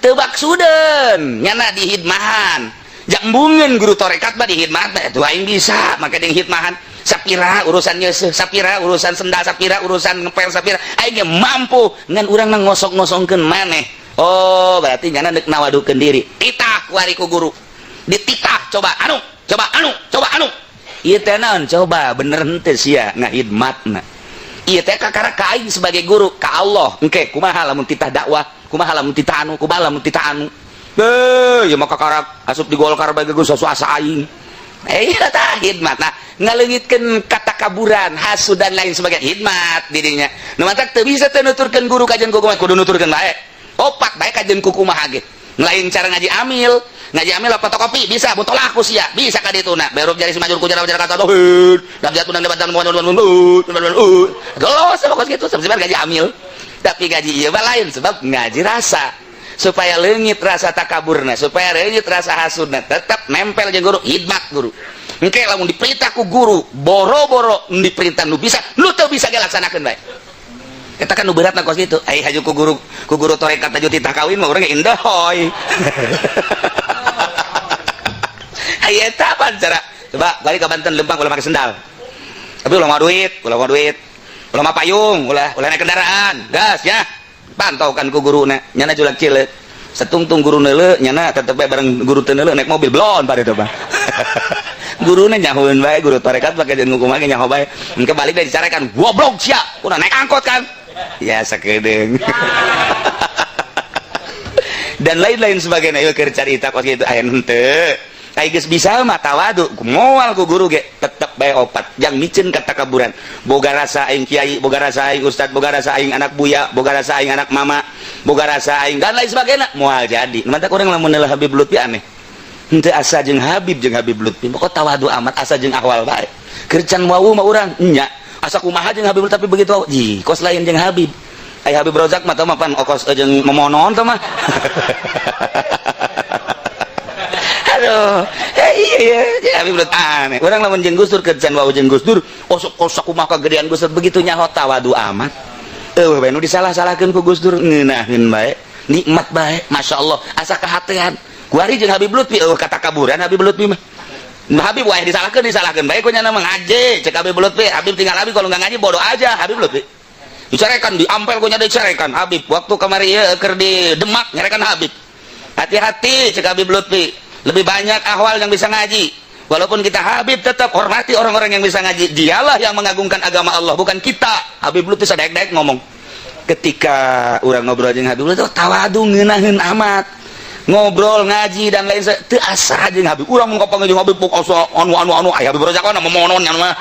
Teu baksudeun nyana dihidmahan. Jambungeun guru tarekat mah dihidmat teh atuh aing bisa make jeung hidmahan. Sapira urusan nyeuseuh, sapira urusan sendal, sapira urusan ngepel, sapira aing ge mampu ngan urang mah ngosok-ngosongkeun maneh. Oh, berarti nyana deuk nawadukeun diri. Titah kuari ku guru. Dititah coba anu, coba anu, coba anu. Ieu teh naon? Coba bener henteu sia ngahidmatna. Ieu teh kakara ka aing sebagai guru ka Allah. Engke kumaha lamun titah dakwah, kumaha lamun titah anu, kumaha lamun titah anu. Beuh, ieu mah kakara asup di Golkar bae geus asa aing. Iya tah khidmat. Nah, ngaleungitkeun katakaburan, hasud dan lain sebagainya khidmat dirinya. Nu matak teu bisa teu nuturkeun guru kajeun kukumaha kudu nuturkeun bae. Opat bae kajeun kukumaha ge. Lain cara ngaji amil, ngaji amil apa fotokopi bisa mutolak ku sia, bisa ka dituna. Berub jari simajur ku jara kata tauhid. Dan jatuh nang debatan gelos sama kos kitu sebab ngaji amil. Tapi ngaji ieu mah lain sebab ngaji rasa. Supaya leungit rasa takaburna, supaya leungit rasa hasudna, tetap nempel jeung guru, khidmat guru. Engke lamun diperintah ku guru, boro-boro diperintah nu bisa, nu teu bisa ge laksanakeun bae. Eta kan nu beratna kos kitu. Ai haju ku guru tarekat aju titah kawin mah urang ge indah hoy. Ai eta pan cara. Coba balik ka Banten lempang ulah make sendal. Tapi ulah mau duit, ulah mau duit. Ulah mah payung, ulah ulah naik kendaraan. Gas ya. Pantau kan ku guruna, nyana julak cileuk. Setungtung guru neuleu, nyana tetep bae bareng guru teu neuleu naik mobil blon pada itu mah. Guruna nyahoeun bae, guru tarekat make jeung ngukum ge nyaho bae. Engke balik deui dicarekan, goblok sia, kuna naik angkot kan. Ya sakedeung. Dan lain-lain sebagainya ieu keur carita kos kitu aya henteu. Ai geus bisa mah tawadu, moal ku guru ge tetep bae opat. Jang miceun katakaburan. Boga rasa aing kiai, boga rasa aing ustad, boga rasa aing anak buya, boga rasa aing anak mama, boga rasa aing dan lain sebagainya. Moal jadi. Mantak urang lamun neulah Habib Lutfi aneh. Henteu asa jeung Habib Lutfi. Pokok tawadu amat asa jeung ahwal bae. Keur can wawuh mah urang nya asa kumaha jeung Habib tapi begitu ji kos lain jeung Habib. Ai Habib Rozak mah teu mah pan okos jeung memonon teh mah. Aduh, iya iya Habib Lutfi aneh. Urang lamun jeung Gus Dur keur can wawuh jeung Gus Dur, osok kos kumaha kagedean Gus Dur begitu nyaho tawadu amat. Eueuh bae nu disalah-salahkeun ku Gus Dur ngeunaheun bae, nikmat bae, masyaallah asa kahatean. Kuari jeung Habib Lutfi eueuh katakaburan Habib Lutfi mah. Habib wae disalahkeun bae ku nya mah ngaji cek Habib Lutfi. Habib tinggal Habib kalau enggak ngaji bodoh aja Habib Lutfi. Dicarekan di ampel ku nya dicarekan Habib. Waktu kamari ieu keur di Demak nyarekan Habib. Hati-hati cek Habib Lutfi. Lebih banyak ahwal yang bisa ngaji. Walaupun kita Habib tetap hormati orang-orang yang bisa ngaji. Dialah yang mengagungkan agama Allah bukan kita. Habib Lutfi sadaek-daek ngomong. Ketika urang ngobrol jeung Habib Lutfi tawadu ngeunaheun amat. Ngobrol ngaji dan lain sebagainya teu asa jeung Habib. Urang mun kapanggih jeung Habib pok asa anu anu anu aya Habib Rozak mah momonon nya mah.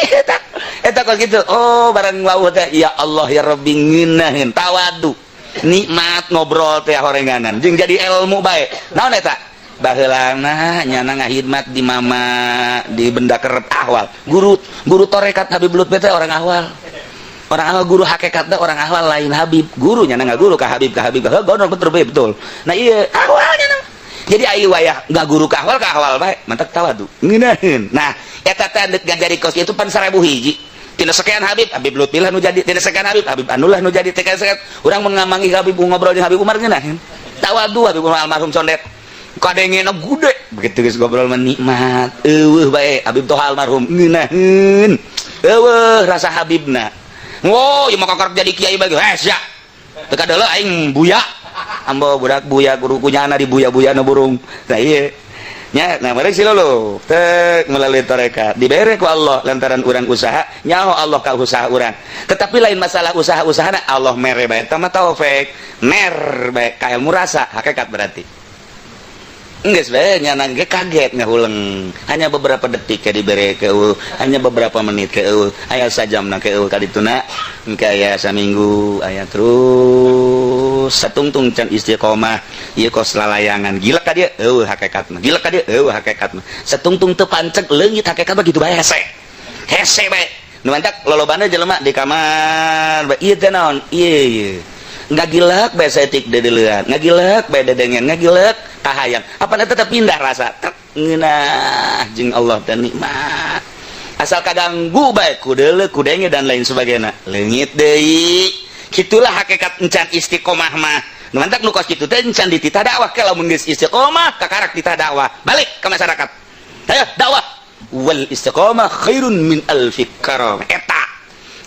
Eta eta kos kitu. Oh barang wawuh teh ya Allah ya Rabbi ngeunaheun tawadu. Nikmat ngobrol teh horenganan jeung jadi ilmu bae. Naon eta? Baheulana nyana ngahidmat di mama di benda kerep ahwal. Guru guru tarekat Habib Lutfi teh orang ahwal. Orang ahwal guru hakikatna orang ahwal lain Habib. Gurunya nggak guru ka Habib ka Habib. Heuh gondrong betul betul. Nah iya ahwalnya nah. Jadi ayu wayah nggak guru ka ahwal bae mantak tawadu. Ngeunaheun. Nah eta teh deuk ngajari kos itu pan 1000 hiji. Tina sekian Habib, Habib Lutfi lah nu jadi. Tina sekian Habib, Habib anu lah nu jadi. Tina sekian urang mun ngamanggih Habib ngobrol jeung Habib Umar ngeunaheun. Tawadu Habib Umar almarhum condet. Kadengena gede begitu geus ngobrol mah nikmat. Eueuh bae Habib Toha almarhum ngeunaheun. Eueuh rasa Habibna. Wow, ieu mah kakarek jadi kiai bagi. Heh, sia. Teu kadeuleu aing buya. Ambo budak buya guru kunyana di buya-buyana burung. Nah ieu. Nya, nah mereka si lolo tek melalui tarekat dibere ku Allah lantaran urang usaha nyaho Allah ka usaha urang. Tetapi lain masalah usaha-usahana Allah mere bae eta mah taufik, mer bae ka ilmu rasa hakikat berarti. Geus bae nya ge kaget ngahuleng. Hanya beberapa detik ke dibere ke hanya beberapa menit ke aya sajamna ke kadituna engke aya saminggu aya terus satungtung can istiqomah ieu kos lalayangan gila ka dieu eueuh hakikatna gila ka dieu eueuh hakikatna satungtung teu panceg leungit hakikat mah kitu bae hese hese bae nu mantak lolobana jelema di kamar bae ieu teh naon ieu ngagilek bae saeutik deudeulean ngagilek bae dedengen ngagilek kahayang apa eta tetep pindah rasa tek ngeunah jeung Allah teh nikmat asal kaganggu bae ku deuleu ku denge dan lain sebagainya leungit deui. Kitulah hakikat encan istiqomah mah. Nu mantak nu kos kitu teh encan dititah dakwah ke lamun geus istiqomah kakarak dititah dakwah balik ke masyarakat. Ayo dakwah wal istiqomah khairun min alfi karam. Eta.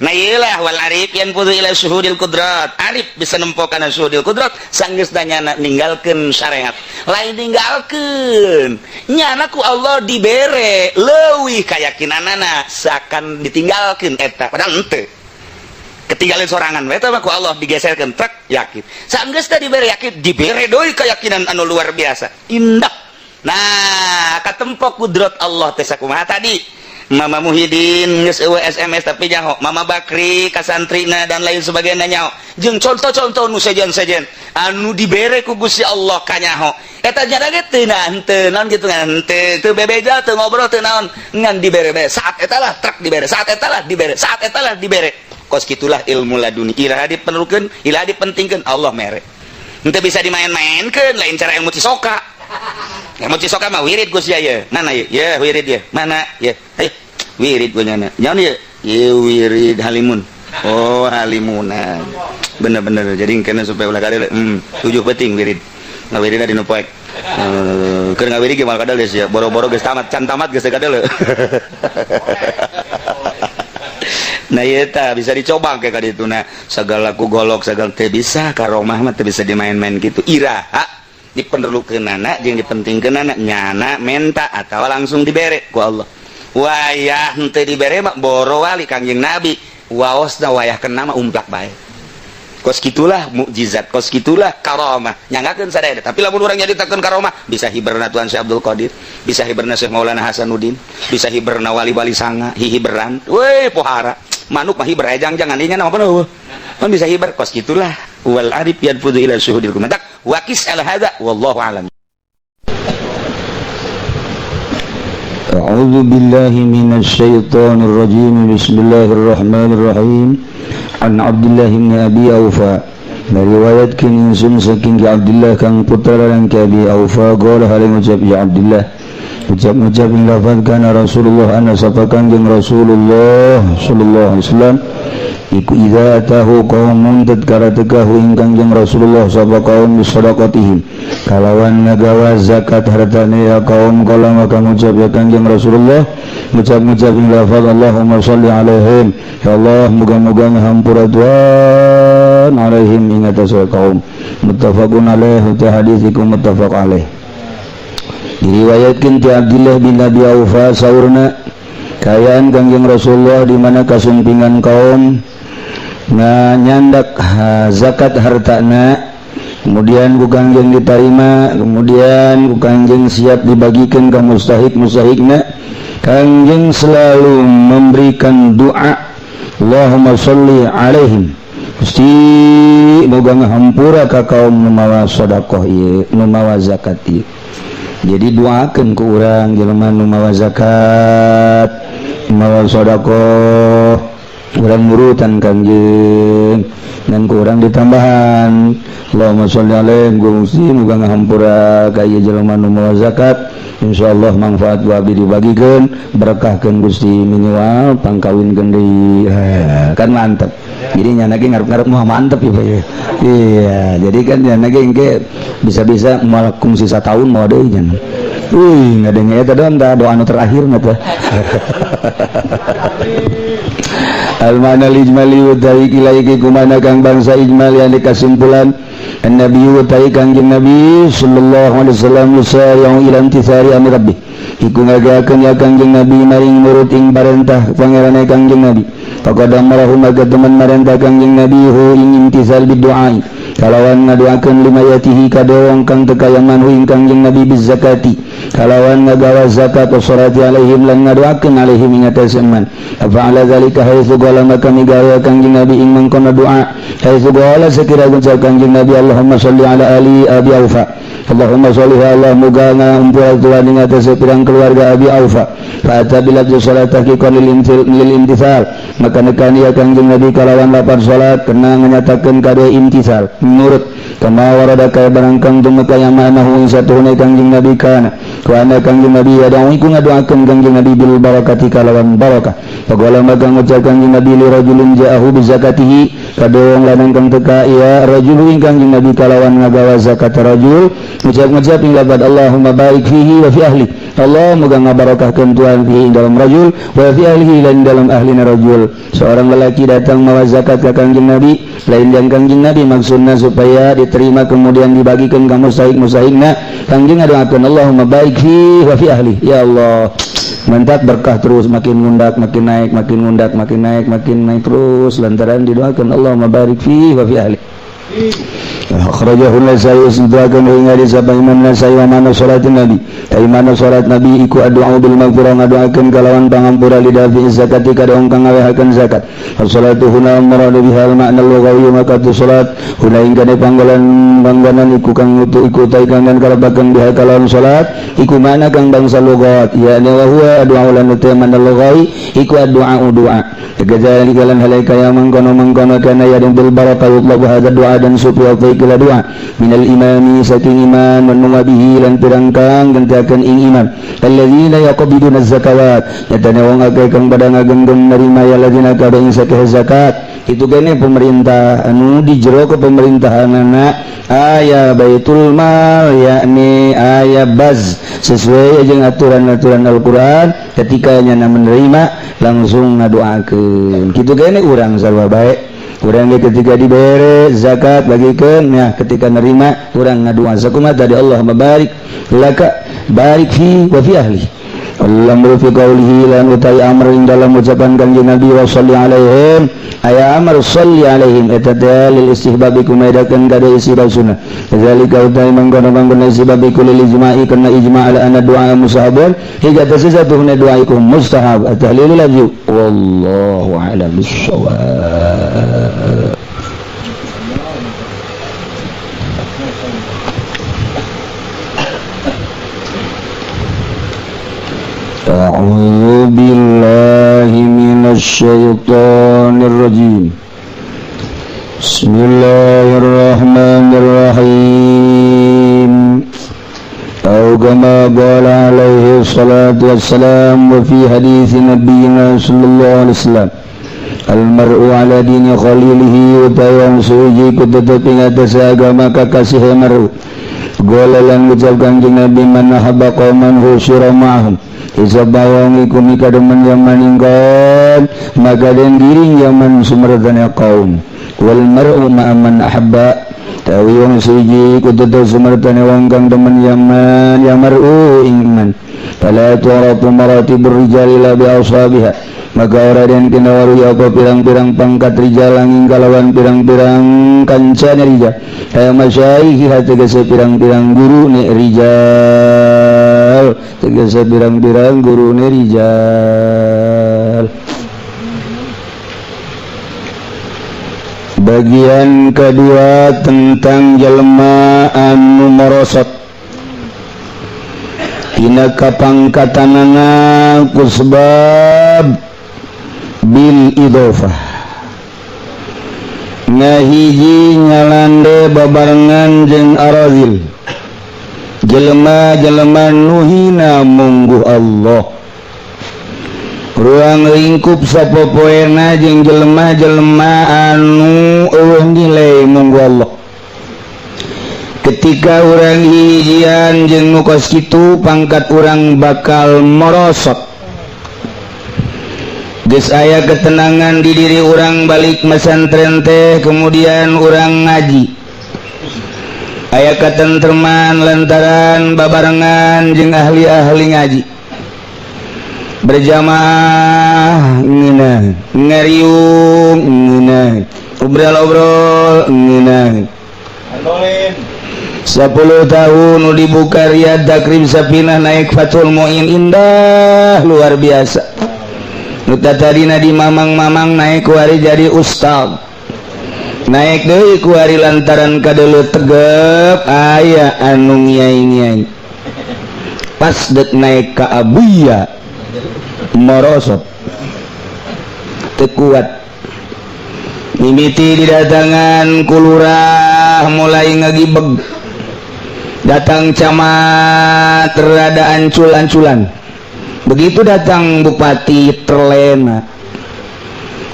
Nah iyalah wal arif yanfudu ila syuhudil qudrat. Arif bisa nempo kana syuhudil qudrat sanggeus nyana ninggalkeun syariat. Lain ninggalkeun. Nyana ku Allah dibere leuwih kayakinanana seakan ditinggalkeun eta padahal henteu. Ketinggalan sorangan eta mah ku Allah digeserkeun trek yakin. Sanggeus teh dibere yakin, dibere deui keyakinan anu luar biasa. Indah. Nah, katempok kudrat Allah teh sakumaha tadi. Mama Muhyiddin geus eueuh SMS tapi nyaho, Mama Bakri kasantrina dan lain sebagainya nyaho. Jeung contoh-contoh nu sejen-sejen anu dibere ku Gusti Allah ka nyaho. Eta jada ge teu henteu naon kitu ngan henteu teu bebeja teu ngobrol teu naon ngan dibere bae. Saat eta lah trek dibere, saat eta lah dibere, saat eta lah dibere. Kos kitulah ilmu laduni. Iraha diperlukeun, iraha dipentingkeun Allah mere. Henteu bisa dimain-mainkeun lain cara ilmu cisoka. Ilmu cisoka mah wirid Gus ya ye. Mana ye? Ye wirid ye. Mana ye? Ayo wirid gua nyana. Nyaon ye? Ye wirid halimun. Oh halimunan. Bener-bener. Jadi kena supaya ulah kadel 7 penting wirid. Ngawiridna dina poek. Keur ngawirid ge moal kadel geus ya. Boro-boro geus tamat, can tamat geus kadel. Nah ieu tah bisa dicoba ke kaditu na sagala ku golok sagala teu bisa karomah mah teu bisa dimain-main kitu. Iraha diperlukeunana jeung dipentingkeunana nyana menta atawa langsung dibere ku Allah. Wayah henteu dibere mah boro wali Kangjeng Nabi waosna wayah kena mah umplak bae. Kos gitulah mukjizat, kos gitulah karomah, nyanggakeun sadaya. Tapi lamun urang nyaritakeun karomah, bisa hiberna Tuan Syekh Abdul Qadir, bisa hiberna Syekh Maulana Hasanuddin, bisa hiberna wali-wali sanga hihiberan weh, pohara manuk mah hiber ejang jangan inya nama apa kan bisa hiber. Kos gitulah wal arif yanfudu ila syuhudil kumatak waqis ala hadza, wallahu alam. أعوذ بالله من الشيطان الرجيم. بسم الله الرحمن الرحيم. عن عبد الله بن أبي أوفى riwayatkeun ingsun saking Ki Abdullah kang putra lan Ki Abi Aufa, qala hal ngucap ya Abdullah, ucap-ucap ing lafaz kana Rasulullah, anna sapa Kanjeng Rasulullah sallallahu alaihi wasallam iku idza atahu qaumun, tatkala tekahu ing Kanjeng Rasulullah sapa kaum, bisadaqatihim kalawan ngagawa zakat hartane ya kaum, kala maka ngucap ya Kanjeng Rasulullah, ngucap-ngucap ing lafaz Allahumma sholli alaihim, ya Allah muga-muga ngahampura Tuhan alaihim ing atas kaum. Muttafaqun alaih, ta hadis iku muttafaq alaih. Diriwayatkeun ti Abdullah bin Abi Aufa, saurna kayaan Kanjeng Rasulullah di mana kasumpingan kaum nyandak zakat hartana, kemudian ku Kangjeng diterima, kemudian ku Kangjeng siap dibagikan ke mustahik mustahikna, Kangjeng selalu memberikan doa Allahumma sholli alaihim, Gusti moga ngahampura ka kaum nu mawa sedekah ieu, nu mawa zakat ieu. Jadi doakeun ku urang jelema nu mawa zakat, mawa sedekah, urang nurutan Kangjeng dan ku urang ditambahan Allahumma sholli alaihim, Gusti muga ngahampura ka ieu jelema nu mawa zakat, insyaallah manfaat ku abdi dibagikeun, berkahkeun Gusti, minimal pangkawinkeun deui. Kan mantep. Jadi nyana ge ngarep-ngarep mah mantep ya Pak ya. Iya, jadi kan nyana ge engke bisa-bisa moal kungsi satahun mau deui nya. Wih, ngadenge eta doang tah doa anu terakhir mah teh. Al-mana ijmali utawi iki kumana kang bangsa ijmal yang dikasimpulan An-Nabi utawi Kangjeng Nabi sallallahu alaihi wasallam yusari'u ila imtithali amri rabbih, iku ngagakeun ya Kangjeng Nabi maring nurut ing parentah pangerane Kangjeng Nabi. Faqad amarahu maka teman marentah Kangjeng Nabi hu ing imtithal bidu'ai kalawan ngadoakeun limayatihi ka wong kang teka yaman hu ing Kangjeng Nabi bizakati kalawan ngagawa zakat, wa sholati alaihim lan ngadoakeun alaihim ing atase man. Fa'ala zalika haitsu qala, maka migawe Kangjeng Nabi ing mangkono doa, haitsu qala sakira ngucap Kangjeng Nabi Allahumma sholli ala ali Abi Aufa, Allahumma sholli ya Allah muga ngampura Tuhan ing atase pirang keluarga Abi Aufa. Fa ata bil salat tahqiqan lil imtithal, maka nekani ya Kangjeng Nabi kalawan lapan salat kena nganyatakeun kade imtithal nurut, kama warada kaya barang kang tumeka yang manahu ing satuhune Kangjeng Nabi kana wa anna Kangjeng Nabi yad'u iku ngadoakeun Kangjeng Nabi bil barakati kalawan barakah. Faqala maka ngucap Kangjeng Nabi li rajulin ja'ahu bi zakatihi kade wong lanang kang teka ya rajul ing Kangjeng Nabi kalawan ngagawa zakat rajul, ngucap-ngucap ing lafaz Allahumma barik fihi wa fi ahli, Allah moga ngabarokahkeun Tuhan fihi dalam rajul wa fi ahlihi lan dalam ahlina rajul. Seorang lelaki datang mawa zakat ke Kangjeng Nabi, lain dan Kangjeng Nabi maksudna supaya diterima kemudian dibagikan ke mustahik-mustahikna. Kangjeng ngadoakeun Allahumma barik fihi wa fi ahli, ya Allah mantap berkah terus, makin ngundak makin naik, makin ngundak makin naik, makin naik terus lantaran didoakan Allahumma barik fihi wa fi ahli. Akhrajahu Nasai, isdakan ing hadis sapa Imam Nasai. Wa mana salatin Nabi, tai mana salat Nabi iku addu'a bil maghfirah ngadoakeun kalawan pangampura lidafi zakati kada wong kang ngawehakeun zakat. Salatu huna muradu biha al ma'na lughawi, maka tu salat huna ing kane panggolan panggonan iku kang utu iku tai kang kalabakeun biha kalawan salat iku mana kang bangsa lugat ya wa huwa addu'a lan uta mana lughawi iku addu'a du'a. Kadzalika lan halaika ya mangkono mangkono kana ya bil barakah yutlabu hadza du'a dan supaya kala doa minal imami saking imam man bihi lan pirang kang gentiakeun ing imam alladzina yaqbiduna zakawat, nyatane wong akeh kang pada ngagenggem nerima ya alladzina kada ing sakeh zakat. Itu gene pemerintah anu di jero kepemerintahanana aya baitul mal, yakni aya baz sesuai jeung aturan-aturan Al-Qur'an, ketika nyana menerima langsung ngadoakeun. Kitu gene urang sarua bae, urang ge ketika dibere zakat bagikeun ya, ketika nerima urang ngadua sakumaha tadi, Allahumma barik laka barik fi wa fi ahli. Al-amru fi qawlihi lan utai amr ing dalam ucapan Kanjeng Nabi wa shalli alaihim aya amr shalli alaihim eta dalil istihbabi kumaidakeun kada istihbab sunnah. Zalika utai mangkono-mangkono istihbabi kulil ijma'i kana ijma' ala anna du'a mustahabun hingga tasatuhna du'a iku mustahab at-tahlil lafzi wallahu a'lam bissawab. أعوذ بالله من الشيطان الرجيم بسم الله الرحمن الرحيم أو كما قال عليه الصلاة والسلام وفي حديث نبينا صلى الله عليه وسلم المرء على دين خليله وتayang suji kutetep ing atas agama kakasih mar'u gola lan ngucap Kanjeng Nabi man ahabba qauman husyira ma'ahum Isa bawang iku mikademen yaman ingkon maka den giring yaman sumerdana kaum wal mar'u ma'aman ahabba tawi wong suji kudu sumerdana wong kang demen yaman ya mar'u ing man fala tu'rafu maratibur rijali la bi ashabiha maka ora den kinawaru apa pirang-pirang pangkat rijal angin kalawan pirang-pirang kancane rijal kaya masyayikh tegese pirang-pirang guru ne rijal tegese pirang-pirang guru ne rijal. Bagian kedua tentang jelema anu merosot tina kapangkatanana kusbab bil idhofah ngahiji nyalande babarengan jeung arazil jelema-jelema nuhina mungguh Allah ruang lingkup sapopoena jeung jelema-jelema anu eueuh nilai mungguh Allah. Ketika urang hijian jeung nu kos kitu pangkat urang bakal merosot. Geus aya ketenangan di diri urang balik mesantren teh kemudian urang ngaji. Aya katentreman lantaran babarengan jeung ahli-ahli ngaji. Berjamaah ngeunah, ngariung ngeunah, obrol-obrol ngeunah. 10 tahun nu dibuka Riyad Takrib Safinah naik Fathul Muin indah luar biasa. Nuta tadina di mamang-mamang naik kuari jadi ustad. Naik deui kuari lantaran kadeuleu tegep aya anu ngiai-ngiai. Pas dek naik ka abuya merosot. Teu kuat. Mimiti didatangan ku lurah mulai ngagibeg. Datang camat rada ancul-anculan. Begitu datang bupati terlena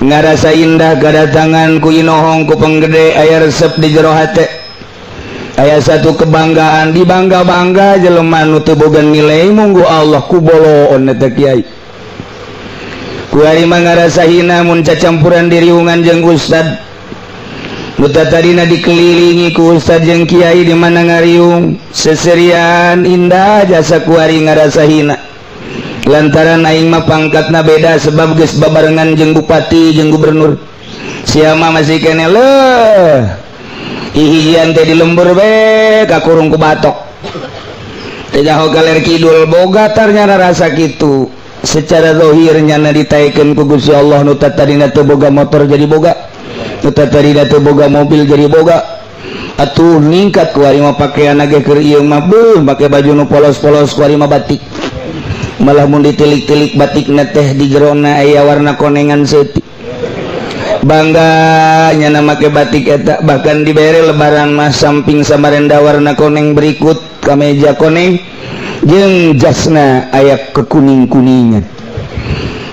ngarasa indah kedatangan ku inohong ku penggede aya resep di jero hate aya satu kebanggaan dibangga-bangga jelema nu teu boga nilai munggu Allah ku boloon eta kiai ku ari mah ngarasa hina mun cacampuran diriungan jeung ustad nu tadina dikelilingi ku ustad jeung kiai di mana ngariung seserian indah jasa ku ari ngarasa hina lantaran aing mah pangkatna beda sebab geus babarengan jeung bupati jeung gubernur sia mah masih kene leuh ihijian teh di lembur be kakurung ku batok teh jaho galer kidul boga tarnyana rasa kitu secara zahir nyana ditaekeun ku Gusti Allah nu tadina teu boga motor jadi boga nu tadina teu boga mobil jadi boga atuh ningkat ku ari mah pakaian ge keur ieu mah beuh make baju nu polos-polos ku ari mah batik malah mun ditilik-tilik batik teh di jerona aya warna konengan seutik bangga nyana make batik eta bahkan dibere lebaran mah samping Samarinda warna koneng berikut kameja koneng jeung jasna aya kekuning-kuningan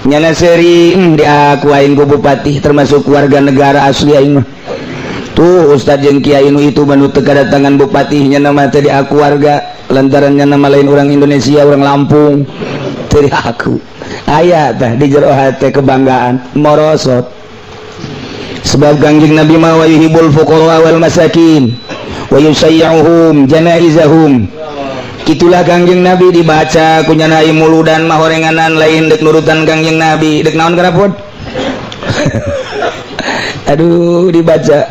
nyana seri di aku aing ku bupati termasuk warga negara asli aing mah tuh ustad jeung kiai nu itu mah nu teu kadatangan bupati nyana mah teh di aku warga lantaran nyana mah lain orang Indonesia orang Lampung teu aku aya tah di jero hate kebanggaan morosot sebab Kangjeng Nabi mah wa yuhibbul fuqara wal masakin wa yusayyuhum janaizahum Itulah Kangjeng Nabi dibaca ku nyana muludan mah horenganan, lain dek nurutan Kangjeng Nabi, dek naon karapot. Aduh, dibaca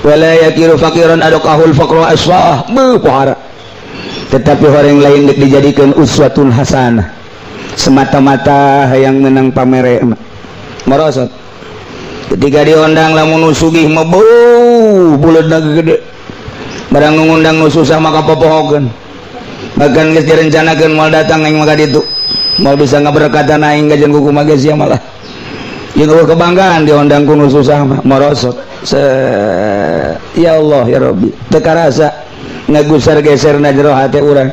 wala yakiru faqiran adqahul faqra aswah beuh pohara, tetapi orang lain dek dijadikan uswatun hasanah, semata-mata hayang menang pamere merosot. Ketika diundang, lamun nu sugih mah beuh buleudna gede, barang nu ngundang nu susah maka popohokeun. Bahkan geus direncanakeun moal datang aing maka ditu, moal bisa ngaberkatan aing gajen kumaha geus sia, malah jeung eueuh kebanggaan diundang ku nu susah mah merosot. Se ya Allah ya Rabbi, teu karasa ngagusar geser na jero hate urang.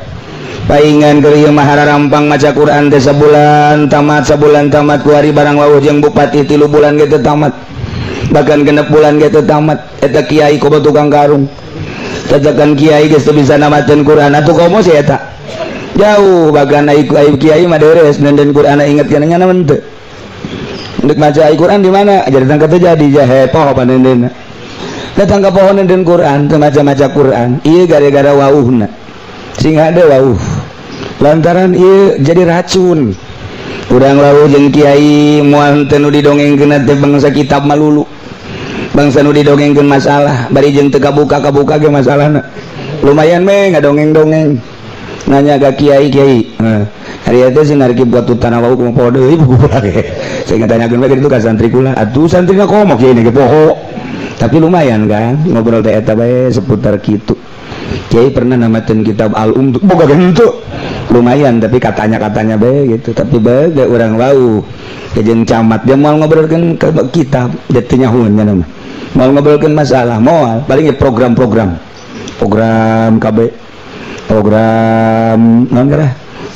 Paingan keur ieu mah harampang maca Quran teh sabulan tamat, sabulan tamat. Kuari barang wawuh jeung bupati 3 bulan ge teu tamat, bahkan 6 bulan ge teu tamat. Eta kiai komo tukang karung, cacakan kiai geus teu bisa namateun Quran atuh, komo sih eta jauh. Bahkan ai ai kiai mah deres nenden Quran inget kana nyana mah teu. Ndek maca Al-Quran di mana? Jadi datang ke jadi jahe poho panendena. Datang ke pohon nenden Quran, teu maca-maca Quran. Ieu gara-gara wauhna. Sing ada wauh. Lantaran ieu jadi racun. Urang wauh jeung kiai moal teu nu didongengkeun teh bangsa kitab malulu. Bangsa nu didongengkeun masalah, bari jeung teu kabuka-kabuka ge masalahna. Lumayan me ngadongeng-dongeng. Nanya ke kiai-kiai. Heh. Hari itu sih narik buat tanah wau kumaha poho deui buku ge. Saya tanyakeun bae kitu ka santri kula. Atuh santrina komo kiai ge poho. Tapi lumayan kan ngobrol teh eta bae seputar kitu. Kiai pernah namatin kitab Al-Um boga ge. Lumayan, tapi katanya-katanya bae gitu. Tapi bae ge urang wau. Jeung camat dia mau ngobrolkeun ke kitab, dia teu nyahueun nya mah. Mau ngobrolkeun masalah moal, paling ya program-program. Program KB, program naon kira?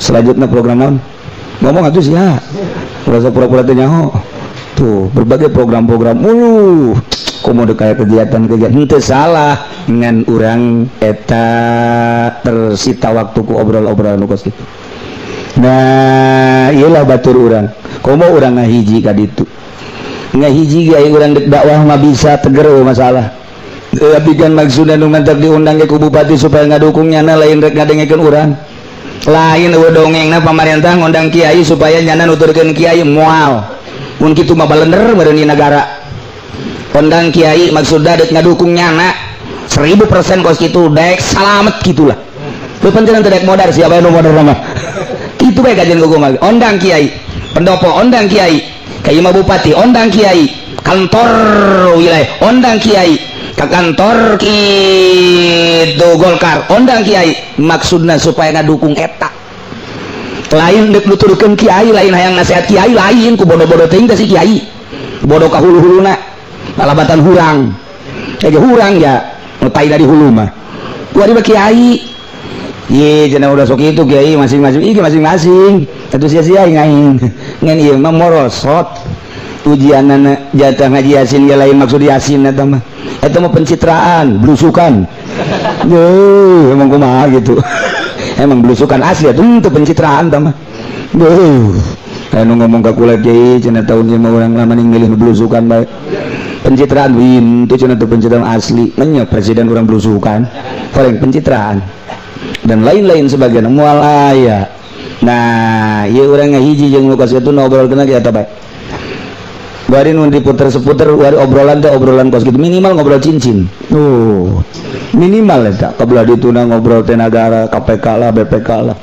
Selanjutnya program naon? Ngomong atuh sia. Ulah pura-pura teu nyaho. Tuh, berbagai program-program mulu. Komo kayak kegiatan-kegiatan henteu salah dengan urang eta tersita waktu ku obrol-obrolan nu kos kitu. Nah, iyalah batur urang. Komo urang ngahiji ka ditu. Ngahiji ge urang dek dakwah mah bisa teger masalah. Tapi kan maksudna nu mantak diundang ke ku bupati supaya ngadukung nyana, lain rek ngadengekeun urang. Lain eueuh dongengna pamarentah ngundang kiai supaya nyana nuturkeun kiai, moal. Mun kitu mah balender meureun negara. Undang kiai maksudna dek ngadukung nyana 1000% kos kitu dek salamet gitulah. Lu penting teu dek modar, siapa yang modar mah. Kitu bae kajian kuku mah. Ondang kiai, pendopo ondang kiai, ka imah bupati ondang kiai, kantor wilayah ondang kiai, ke kantor kitu Golkar ondang kiai, maksudna supaya ngadukung eta. Lain dek nuturkeun kiai, lain hayang nasihat kiai, lain ku bodoh-bodoh teuing teh si kiai. Bodoh ka hulu-huluna. Balabatan hurang. Eh hurang ya, nu tai dari hulu mah. Kuari mah kiai. Ye, cenah udah sok itu kiai masing-masing, ih masing-masing. Tentu sia-sia aing. Ngan ieu mah morosot. Ujianana jatah ngaji Yasin ge lain maksud Yasin eta mah. Eta mah pencitraan, blusukan. Duh, emang kumaha gitu. Emang blusukan asli atuh teu pencitraan tah mah. Duh. Anu ngomong ka kula, kiai cenah tahun ieu mah urang lama milih blusukan bae. Pencitraan win itu cenah teu pencitraan asli. Nya presiden urang blusukan. Paling pencitraan. Dan lain-lain sebagainya moal aya. Nah, ieu urang ngahiji jeung nu kos itu ngobrol kena ge eta bae. Bari nu diputer seputer wari obrolan teh obrolan kos gitu, minimal ngobrol cincin. Tuh. Minimal eta kabelah dituna ngobrol teh negara, KPK lah, BPK lah,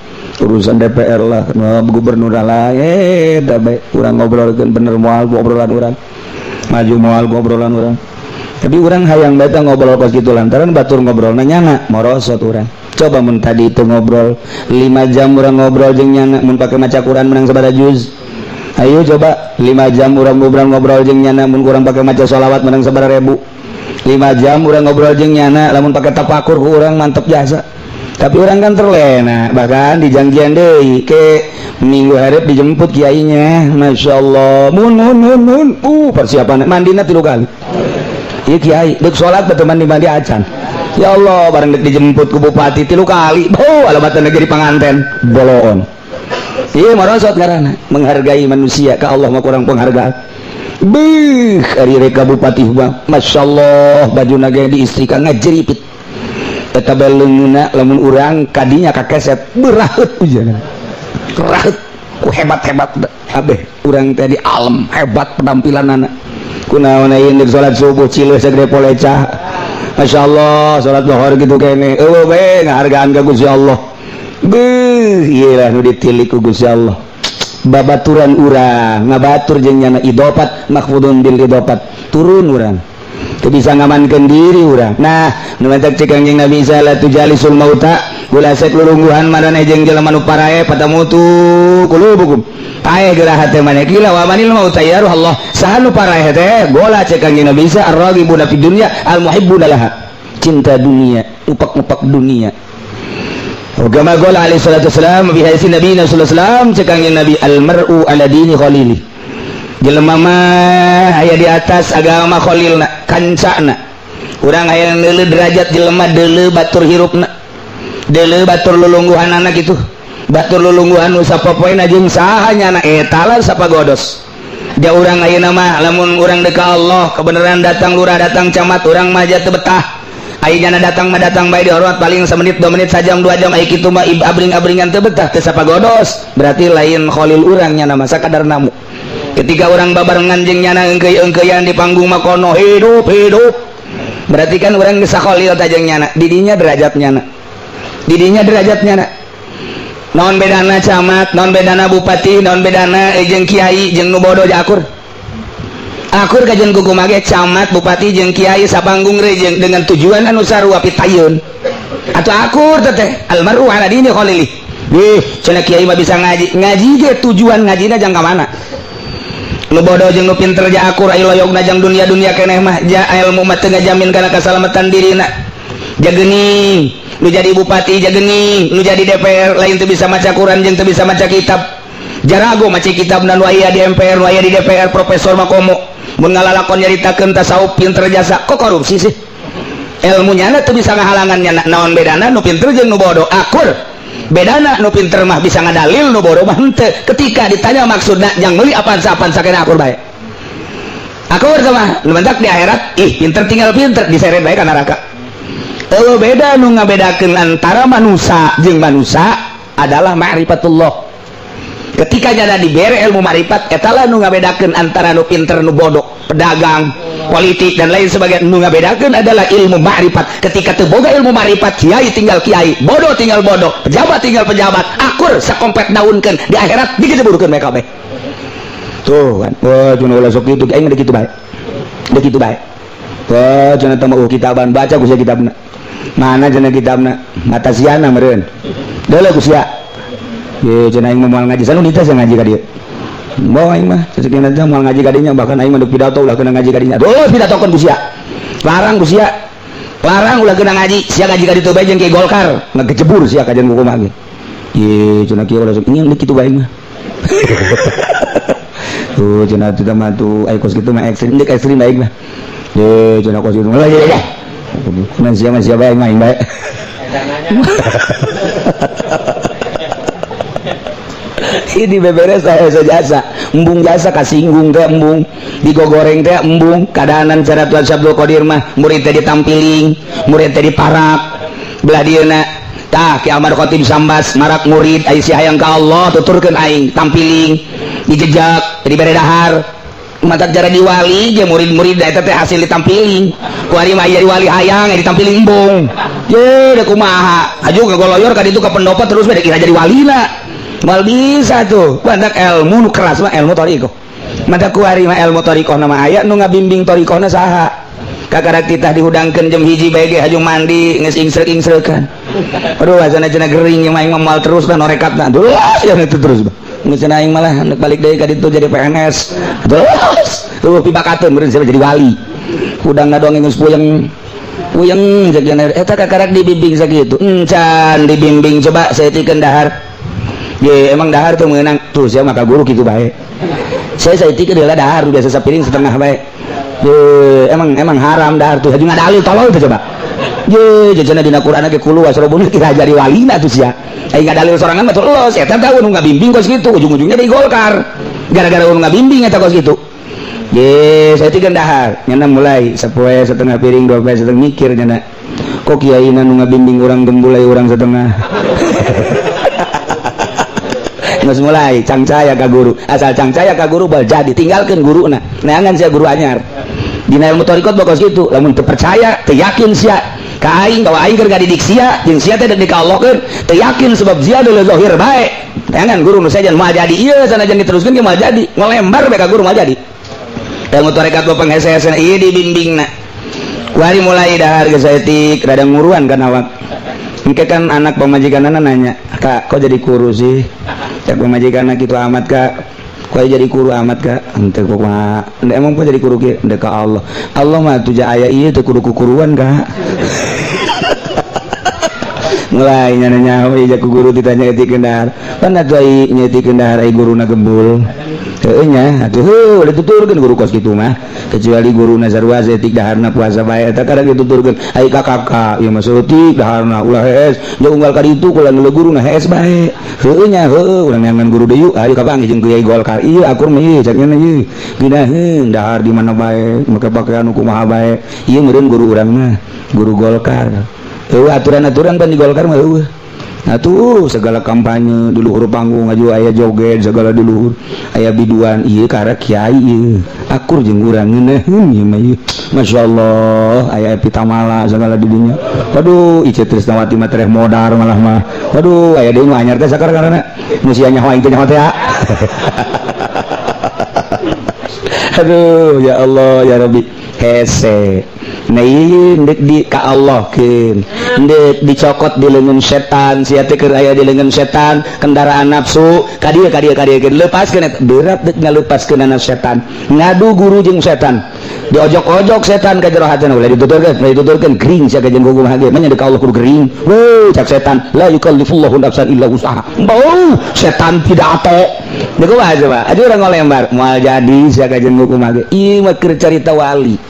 urusan DPR lah, gubernur lah, eh da bae urang ngobrolkeun bener moal ku obrolan urang. Maju moal ku obrolan urang. Tapi urang hayang bae ngobrol kos gitu lantaran batur ngobrol nyana morosot urang. Coba mun tadi itu ngobrol 5 jam urang ngobrol jeung nyana, mun pake maca Quran menang sabaraha juz? Ayo coba 5 jam urang ngobrol ngobrol jeung nyana, mun kurang pakai maca sholawat menang sabaraha ribu? 5 jam urang ngobrol jeung nyana, lamun pakai tapakur ku urang mantep jasa. Tapi urang kan terlena, bahkan dijanjian deui ke minggu hareup dijemput kiainya. Masya Allah, mun mun mun mun persiapan mandina tilu kali. Iya kiai dek sholat betul mandi mandi acan. Ya Allah, bareng dek dijemput ku bupati tilu kali, oh alabatan negeri panganten boloon. Iya merosot karena menghargai manusia ke Allah mah kurang penghargaan. Beuh, ari reka bupati mah, Masya Allah, baju naga diistrika ngajeripit. Eta bae leungeunna lamun urang kadinya kakeset beraheut ujangan. Raheut ku hebat-hebat abeh urang teh di alam hebat penampilanana. Kunaon ayeuna deuk salat subuh cileuh sagede polecah. Masya Allah salat lohor gitu kene. Eueuh bae ngahargaan ka Gusti Allah. Beuh ieu lah nu ditilik ku Gusti Allah. Babaturan urang ngabatur jeung nyana idofat makhfudun bil idofat turun urang teu bisa ngamankeun diri urang. Nah nu mantak cek Kangjeng Nabi la tujalisul mauta ulah sek lulungguhan maraneh jeung jelema nu parae patamutu qulubukum pae geura hate maneh gila wa manil mauta ya ruh Allah saha nu parae teh gola cek Kangjeng Nabi Isa ar-raghibuna fid dunya al muhibbuna laha cinta dunia upak-upak dunia. Kama qala alaihi salatu wasalam bi hadis Nabi sallallahu alaihi wasallam cek Kangjeng Nabi al mar'u ala dini khalili jelema mah aya di atas agama khalilna kancana urang aya neuleuh derajat jelema deuleu batur hirupna deuleu batur lulungguhanana kitu batur lulungguhan nu sapopoena jeung saha nyana eta lah sapagodos dia urang ayeuna mah lamun urang deuk ka Allah kebenaran datang lurah datang camat urang mah teu betah. Ayeuna datang mah datang bae dihormat paling semenit 2 menit sajam 2 jam aya kitu mah abring-abringan teu betah teu sapagodos berarti lain khalil urang nyana mah sakadar namu. Ketika urang babarengan jeung nyana eungkeuy-eungkeuyan di panggung mah kono hidup hidup berarti kan urang geus sakhalil ta jeung nyana didinya derajat nyana didinya derajat nyana naon bedana camat naon bedana bupati naon bedana jeung kiai jeung nu bodoh akur akur kajian kuku mage camat bupati jeung kiai sapanggung jeung dengan tujuan anu sarua pitayun atau akur teteh almaru ala dini khalili ih cenah kiai mah bisa ngaji ngaji ge tujuan ngajina jang ka mana nu bodoh jeung nu pinter ja akur aya loyogna jang dunia-dunia keneh mah ja ilmu mah teu ngajamin kana kasalamatan dirina jagening nu jadi bupati jagening nu jadi DPR lain teu bisa maca Quran jeung teu bisa maca kitab jarago maca kitab nu aya di MPR nu aya di DPR profesor mah komo mun ngalalakon nyaritakeun tasawuf pinter jasa kok korupsi sih ilmunya teu bisa ngahalangan nya naon bedana nu pinter jeung nu bodoh akur bedana nu pinter mah bisa ngadalil nu bodoh mah henteu ketika ditanya maksudna jang meuli apaan-apaan sakena akur bae akur sama nu mentak di akhirat ih pinter tinggal pinter diseret bae ka neraka. Eueuh beda nu ngabedakeun antara manusia jeung manusia adalah ma'rifatullah. Ketika jada dibere ilmu ma'rifat eta lah nu ngabedakeun antara nu pinter nu bodoh pedagang politik dan lain sebagainya nu ngabedakeun adalah ilmu ma'rifat. Ketika teu boga ilmu ma'rifat kiai tinggal kiai bodoh tinggal bodoh pejabat tinggal pejabat akur sakompet daunkeun di akhirat digejeburkeun mereka kabeh tuh kan. Wah cuma ulah sok kitu aing kitu bae deuk kitu bae wah cenah teh mah kitaban baca ku sia kitabna mana cenah kitabna mata siana meureun deuleu ku sia. Ye cenah aing moal ngaji sanu nita sia ngaji ka dieu. Bawa aing mah sakeuna teh moal ngaji ka dinya bahkan aing mah pidato ulah kena ngaji ka dinya. Duh pidatokeun ku sia. Larang ku sia. Larang ulah kena ngaji, sia ngaji ka ditu bae jeung Ki Golkar, ngagejebur sia kajian ku kumaha ge. Ye cenah kieu ulah sok ini kitu bae mah. Tuh cenah teu mah tuh ai kos kitu mah ekstrim, deuk ekstrim bae mah. Ye cenah kos kitu mah lah ya. Mun sia mah sia bae mah aing bae. Ini beberes saya jasa embung jasa kasinggung teh embung digogoreng teh embung kadanan cara Tuan Abdul Qadir mah murid teh ditampiling murid teh diparak belah dieuna tah Ki Ahmad Khatib Sambas marak murid ai si hayang ka Allah tuturkeun aing tampiling dijejak dibere dahar matak jara diwali ge murid-murid eta teh hasil ditampiling kuari mah jadi wali hayang ditampiling embung ye da kumaha aju ngagoloyor ka ditu ka pendopo terus we kira jadi walina mal bisa tuh banyak ilmu nu keras mah ilmu thariqah mata kuari mah ilmu thariqah nama aya nu ngabimbing thariqahna saha kakarak titah dihudangkeun jam 1 bae ge haju mandi geus ingsrek-ingsrekan aduh azana cenah gering mah aing mah moal terus dan norekatna terus ya itu terus geus cenah aing malah hendak balik deui ka ditu jadi PNS terus tuh pibakateun meureun jadi wali hudang ngadongeng geus puyeng puyeng jeung eta kakarak dibimbing sakitu encan dibimbing coba saeutikeun dahar. Ye, emang dahar tuh mengenang tuh saya maka guru gitu baik. Saya tiga adalah dahar biasa sapiring setengah baik. Ye, emang haram dahar tuh. Haju ngadalil tolol tuh coba. Ye, jajana dina Quran ge kulu wasrobun kira jadi walina tuh sia. Ai ngadalil sorangan mah los eta tah nu ngabimbing kos kitu ujung-ujungnya di Golkar. Gara-gara nu ngabimbing eta kos kitu. Ye, saya tiga dahar nyana mulai sapoe setengah piring dua poe setengah mikir nyana kok kiai nu ngabimbing urang gembulai urang setengah. Geus mulai cangcaya ka guru, asal cangcaya ka guru bal jadi tinggalkeun guruna. Neangan sia guru anyar. Dina ilmu thariqat bakal kitu, lamun teu percaya, teu yakin sia ka aing bahwa aing keur ngadidik sia, jeung sia teh deuk dikaallahkeun, teu yakin sebab sia deuleu zahir bae. Neangan guru nu sejen moal jadi ieu sanajan diteruskeun ge moal jadi, ngalembar bae ka guru moal jadi. Ilmu thariqat bapak hese-hese ieu dibimbingna. Kuari mulai dahar geus saeutik rada nguruan kana awak. Engke kan anak pamajikanana nanya, "Kak, kok jadi kuru sih?" Cak pamajikanna kitu amat, Kak. Kok jadi kuru amat, Kak? Henteu kumaha. Emang kok jadi kuru kieu? Henteu ka Allah. Allah mah tuja aya ieu teu kudu kukuruan, Kak. Mulai nyana nyaho ieu ku guru ditanya etikeun dahar. Pan atuh ai nyetikeun dahar ai guruna gembul. Heueuh nya, atuh heueuh dituturkeun guru kos kitu mah. Kecuali guru nazar etik daharna puasa bae eta kadang dituturkeun ai ka kakak ieu mah saeutik daharna ulah hees jeung unggal ka ditu kula nu guruna hees bae. Heueuh nya heueuh urang neangan guru deui ayo kapanggih jeung kiai Golkar ieu akur mah ieu cak nya ieu geunaheun dahar di mana bae make pakaian kumaha bae ieu meureun guru urang mah guru Golkar. Heueuh aturan-aturan pan di Golkar mah heueuh. Nah tuh segala kampanye di luhur panggung aju aya joget segala di luhur aya biduan ieu karek kiai ieu akur jeung urang ngeunaheun ieu mah ieu masyaallah aya pitamala segala di dinya waduh Ice Trisnawati mah tereh modar malah mah waduh aya deui nu anyar teh sakar karena nu sia nyaho aing teh nyaho teh. Aduh ya Allah ya Rabbi hese. Nah ieu deuk di ka Allah keun deuk dicokot di leungeun setan sia teh keur aya di leungeun setan kendaraan nafsu ka dieu ka dieu ka dieu keun lepaskeun eta berat deuk ngalepaskeunana setan ngadu guru jeung setan diojok-ojok setan ka jero hatena ulah dituturkeun gering sia ka jeung kumaha ge mah ka Allah kudu gering weuh cak setan la yukallifullahu nafsan illa wus'aha bau setan tidak ato deuk kumaha coba aja urang ngolembar moal jadi sia ka jeung kumaha ge ieu mah keur carita wali.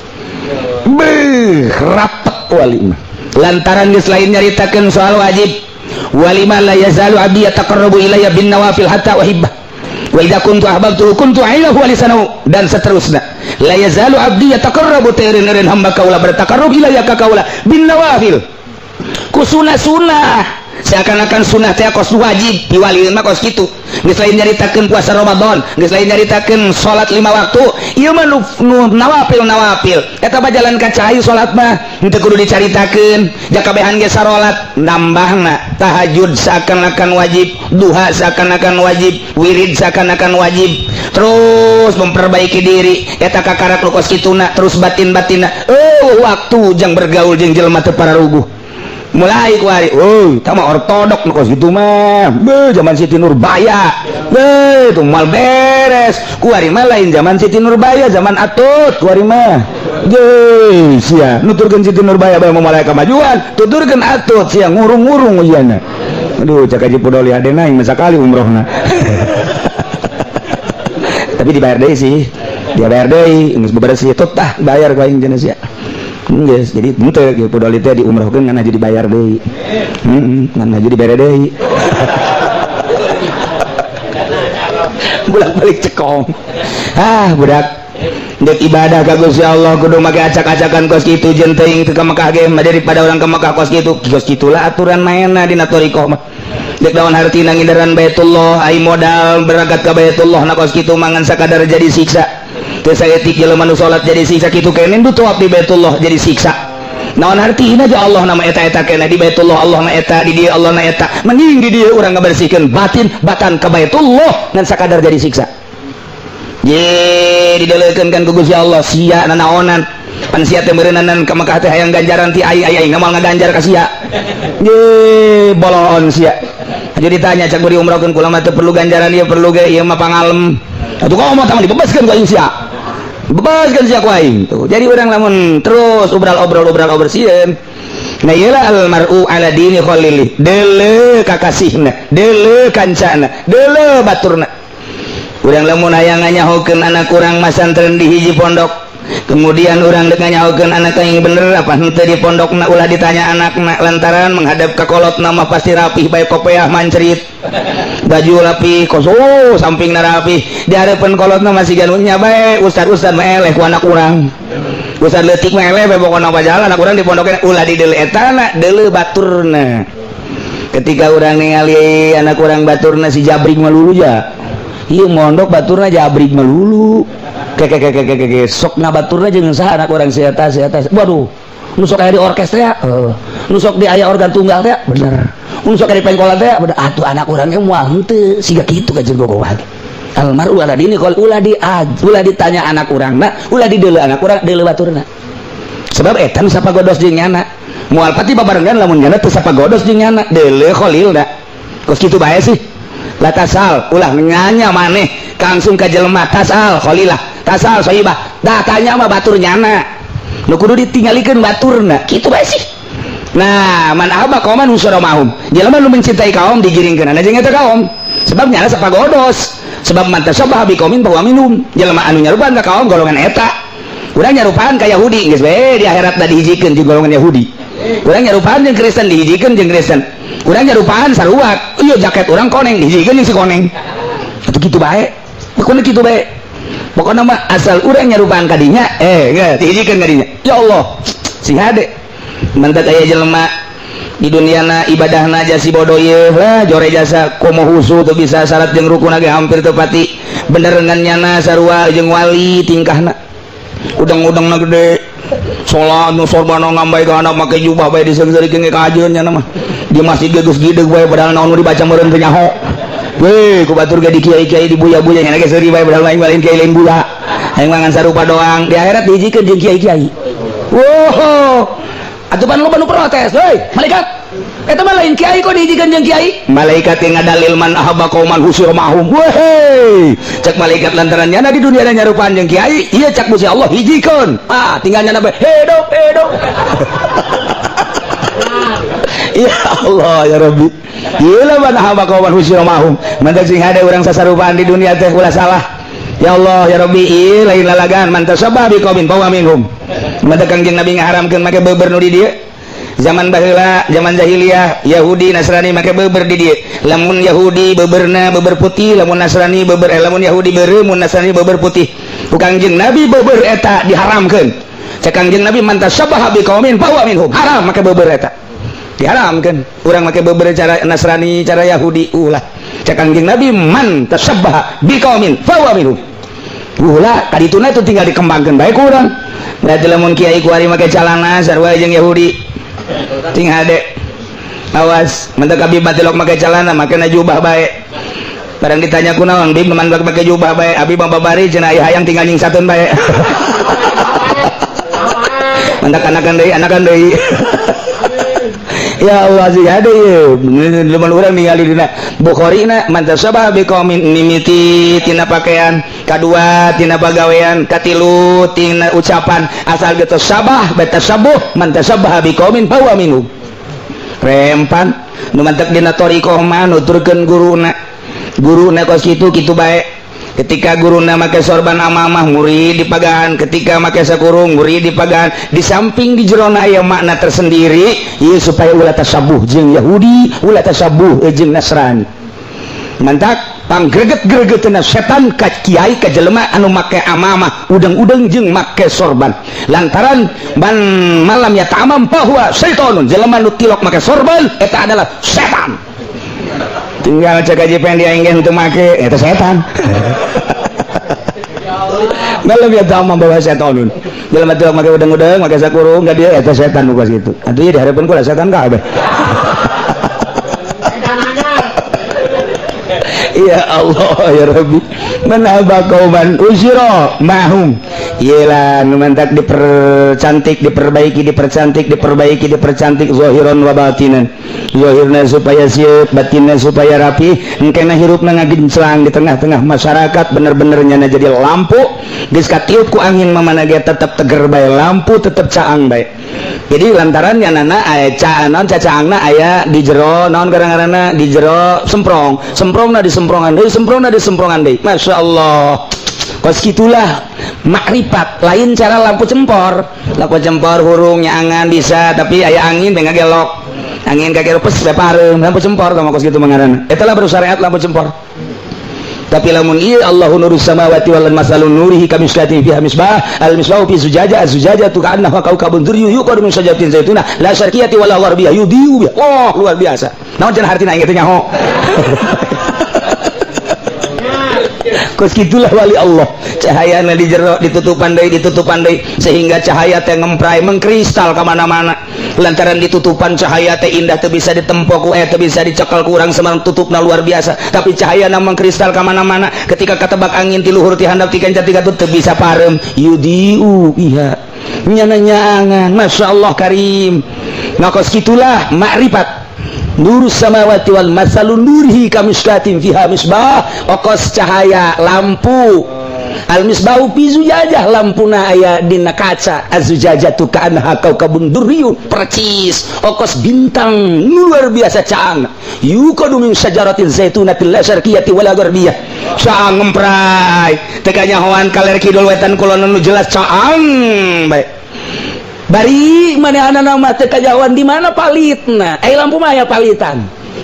Beuh, rapet wali mah. Lantaran geus lain nyaritakeun soal wajib. Walima la yazalu abdi yataqarrabu ilayya bin nawafil hatta uhibbah. Wa idza kuntu ahbabtuhu kuntu ainahu wa lisanahu dan seterusnya. La yazalu abdi yataqarrabu teureun-eureun hamba kaula bertaqarrub ilayya ka kaula bin nawafil. Ku sunah-sunah seakan-akan sunah teh kos wajib di wali mah kos kitu. Geus lain nyaritakeun puasa Ramadan, geus lain nyaritakeun salat 5 waktu, ieu mah nu nawafil-nawafil. Eta mah jalan ka cai salat mah henteu kudu dicaritakeun, jakabehan ge sarolat nambahna tahajud seakan-akan wajib, duha seakan-akan wajib, wirid seakan-akan wajib. Terus memperbaiki diri eta kakarak nu kos kituna, terus batin-batinna. Oh, waktu jang bergaul jeung jelema teu pararuguh. Mulai kuari, oh, tama ortodok nu kos kitu mah. Beuh, zaman Siti Nurbaya. Beuh, itu moal beres. Kuari mah lain zaman Siti Nurbaya, zaman Atut kuari mah. Geuh, sia nuturkeun Siti Nurbaya bae moal aya kamajuan, tuturkeun Atut sia ngurung-ngurung ujianna. Aduh, cak Haji Pudoli hadena aing mah sakali umrohna. Tapi dibayar deui sih. Dia bayar deui, geus beberes sih tut tah bayar ku aing cenah sia. Geus, jadi henteu kieu Pudoli teh diumrohkeun ngan haji dibayar deui. Heeh, ngan haji dibayar deui. Bolak-balik cekong. Ah, budak. Dek ibadah ka Gusti Allah kudu make acak-acakan kos kitu jeung teuing teu ka Mekah ge daripada urang ka Mekah kos kitu. Kos kitulah aturan mainna dina thariqah mah. Dek daun hartina ngindaran Baitullah ai modal berangkat ka Baitullah na kos kitu mangan sakadar jadi siksa. Teu saeutik jelema nu salat jadi siksa kitu keneh nu tawaf di Baitullah jadi siksa. Naon hartina ja Allah nama eta-eta keneh di Baitullah Allah na eta di dieu Allah na eta. Mending di dieu urang ngabersihkeun batin batan ka Baitullah ngan sakadar jadi siksa. Ye didelekeun kan ku Gusti Allah sia nanaonan. Pan sia teh meureunnan ka Mekah teh hayang ganjaran ti aing aing moal ngaganjar ka sia. Ye bolon sia. Jadi ditanya cak beri umrohkeun kula mah teu perlu ganjaran ieu perlu ge ieu mah pangalem. Atuh komo tah dibebaskeun ku aing sia. Bebaskeun sia ku aing tuh. Jadi urang lamun terus obral-obrol obral-obrol sieun. Nah iyalah almaru ala dini khalili. Deuleu kakasihna, deuleu kancana, deuleu baturna. Urang lamun hayang nganyahokeun anak urang masantren di hiji pondok. Kemudian orang dek nyahokeun anak yang bener apa henteu di pondokna, ulah ditanya anakna, lantaran menghadap ke kolot nama pasti rapih bae, kopeah mancerit, baju rapi, kos, oh, sampingna rapi. Di hadapan kolotna masih ganunya bae, ustad-ustad mah eleh ku anak urang, ustad leutik mah eleh bae. Pokona jalan anak urang di pondokna, ulah di deuleu etana, deuleu baturna. Ketika urang ningali anak urang baturna si jabrik melulu, ja ieu mondok baturna jabrik melulu, keke keke keke keke, sok ngabaturna jeung saha anak urang si eta, si eta? Waduh, nu sok aya di orkestra, heuh, nu sok di aya organ tunggal teh, bener, nu sok aya di pengkolan teh, bener atuh. Anak urang ge moal henteu siga kitu ka jeung gogowan. Almaru ala dini kalau ulah ditanya anak urang na, ulah dideuleu anak urang, deuleu baturna, sebab eta nu sapagodos jeung nyana, moal pati babarengan lamun nyana teu sapagodos jeung nyana. Deuleu kholilna, kos kitu bae sih. La tasal, ulah nanya maneh langsung ka jelema. Tasal kholilah, tasal sohibah, dah tanya mah batur nyana, nu kudu ditinggalikeun baturna, kitu bae sih. Nah, man ahabba qauman husyira ma'ahum, jelema nu mencintai kaum digiringkeun jeung eta kaum, sebab nyana sapagodos. Sebab man tasabbaha biqaumin fahuwa minhum, jelema anu nyarupaan ka kaum golongan eta. Urang nyarupaan ka Yahudi, geus bae di akhirat da dihijikeun jeung golongan Yahudi. Urang nyarupaan jeung Kristen, dihijikeun jeung Kristen. Urang nyarupaan sarua, iya, jaket urang koneng, dihijikeun jeung si koneng. Atuh kitu bae, pokoknya kitu bae. Pokoknya mah asal urang nyarupaan kadinya, eh dihijikeun kadinya. Ya Allah, sing hade. Mantak aya jelema di duniana ibadahna jasi bodoh ye lah, jore jasa komo husu teu bisa, syarat jeung rukun ge hampir teu pati bener, ngan nyana sarua jeung wali tingkahna, udang-udangna gede, salat nu sorbana ngambay ka anak, make jubah bae diseungseurikeun ge kajeun nyana mah. Di masjid ge geus gideg bae, padahal naon nu dibaca meureun teu nyaho. Weh, ku batur ge di kiai-kiai dibuya-buya, nyana ge seuri bae, padahal aing lain kiai, lain buya. Aing mah ngan sarupa doang. Di akhirat dihijikeun jeung kiai-kiai. Wow. Atuh pan loba nu protes, heuy, malaikat. Eta mah lain kiai, kok dihijikeun jeung kiai? Malaikat yang ngadalil man ahabba qauman husyira ma'ahum. Weh, cek malaikat lantaran nyana di dunia nyarupaan jeung kiai, ieu cak Gusti Allah hijikeun. Ah, tinggal nyana bae hidup hidup. Ya Allah ya Rabbi. Ieu man ahabba qauman husyira ma'ahum. Mantak sing hade urang sasarupaan di dunia teh ulah salah. Ya Allah ya Rabbi, ieu lain lalagan. Man tasabbaha biqaumin fahuwa minhum. Mantak Kangjeng Nabi ngaharamkeun make beber nu di dieu. Zaman baheula, zaman jahiliyah, Yahudi Nasrani make beber di dieu. Lamun Yahudi beberna beber putih, lamun Nasrani beber, lamun Yahudi beureum, mun Nasrani beber putih. Ku Kangjeng Nabi beber eta diharamkeun. Cek Kangjeng Nabi man tasabbaha biqaumin fahuwa minhum. Haram make beber eta. Diharamkeun. Urang make beber cara Nasrani, cara Yahudi ulah. Cek Kangjeng Nabi man tasabbaha biqaumin fahuwa minhum. Ulah kadituna itu tinggal dikembangkeun bae ku urang. Berarti lamun kiai kuari make calana sarua jeung Yahudi. Ting hade. Awas, mentak abi batilok make calana, make jubah bae. Barang ditanya kunaon, bib man make jubah bae, abi mah babari cenah aya hayang tinggal nyingsateun bae. Mentak anakan deui, anakan deui. Ya Allah, sih ada ye. Lamun urang ningali dina Bukhari na man tasabbaha biqaumin, mimiti tina pakaian, kadua tina pagawean, katilu tina ucapan, asal geus sabah batasabuh, man tasabbaha biqaumin fahuwa minhum. Rempan nu mantek dina thariqah mah nuturkeun guruna, guruna kos kitu kitu bae. Ketika guruna make sorban amamah, murid dipagahan. Ketika make sakurung, murid dipagahan. Di samping di jerona aya makna tersendiri ieu supaya ulah tasabuh jeung Yahudi, ulah tasabuh jeung Nasrani. Mantak panggreget-gregetna setan ka kiai, ka jelema anu make amamah, udang-udang jeung make sorban, lantaran man malam ya tamam fahuwa syaitonun, jelema nu tilok make sorban eta adalah setan. Tinggal cek aja pengen dia ingin untuk make eta setan. Malam ya tamam bawa setanun, jelema tilok make udang-udang, make sakurung ka dia eta setan. Bukan gitu atuh, ieu dihareupeun kula setan kabeh. Ya Allah ya Rabbi, man ahabba qauman usyira mahum. Iyalah nu mantak dipercantik, diperbaiki, dipercantik, diperbaiki, dipercantik zahiran wa batinan. Zahirna supaya siap, batinna supaya rapi, engkena hirupna ngagenclang di tengah-tengah masyarakat, bener-bener nyana jadi lampu geus katiup ku angin mamana ge tetep teger bae, lampu tetep caang bae. Jadi lantaran nyanana aya naon cacaangna aya di jero naon kadang-kadangna di jero semprong, semprongna di semprongan deui, semprongna di semprongan deui. Masya Allah. Kos gitulah makrifat, lain cara lampu cempor. Lampu cempor hurung nyaangan bisa, tapi aya angin teh ngagelok. Angin kagelok pes pareum lampu cempor tah kos kitu mangaranna. Eta lah baru syariat lampu cempor. Tapi lamun ieu Allahu nurus samawati wal masalun nurihi kamiskatin fiha misbah al misbahu fi zujaja az-zujajatu ka'annahu kawkabun durriyun yuqadu min syajaratin zaitunah la syarqiyyati wala gharbiyah yudiu biha. Oh, luar biasa. Naon cenah hartina aing teh nyaho. Kos gitulah wali Allah. Cahayana di jero ditutupan deui sehingga cahaya teh ngemprai mengkristal ka mana-mana. Lantaran ditutupan cahaya teh indah teu bisa ditempo ku teu bisa dicekel ku urang semarang tutupna luar biasa. Tapi cahayana mengkristal ka mana-mana ketika katebak angin ti luhur ti handap ti kenca ti katut teu bisa pareum. Yudiu biha. Nyana nyaangan, Masya Allah karim. Nah kos gitulah makrifat. Nurus samawati wal masalun nurihi kamiskatin fiha misbah. Okos cahaya lampu. Al misbahu fi zujajah, lampuna aya dina kaca. Az-zujajatu ka'annaha kaukabun durriyun, percis okos bintang luar biasa caang. Yuqadu min syajaratin zaitunatil la syarqiyyati wala gharbiyah. Caang ngemprai teu kanyahoan kaler kidul wetan kulon nu jelas caang bae. Bari manehna mah teu kajawan di mana palitna. Lampu mah aya palitan.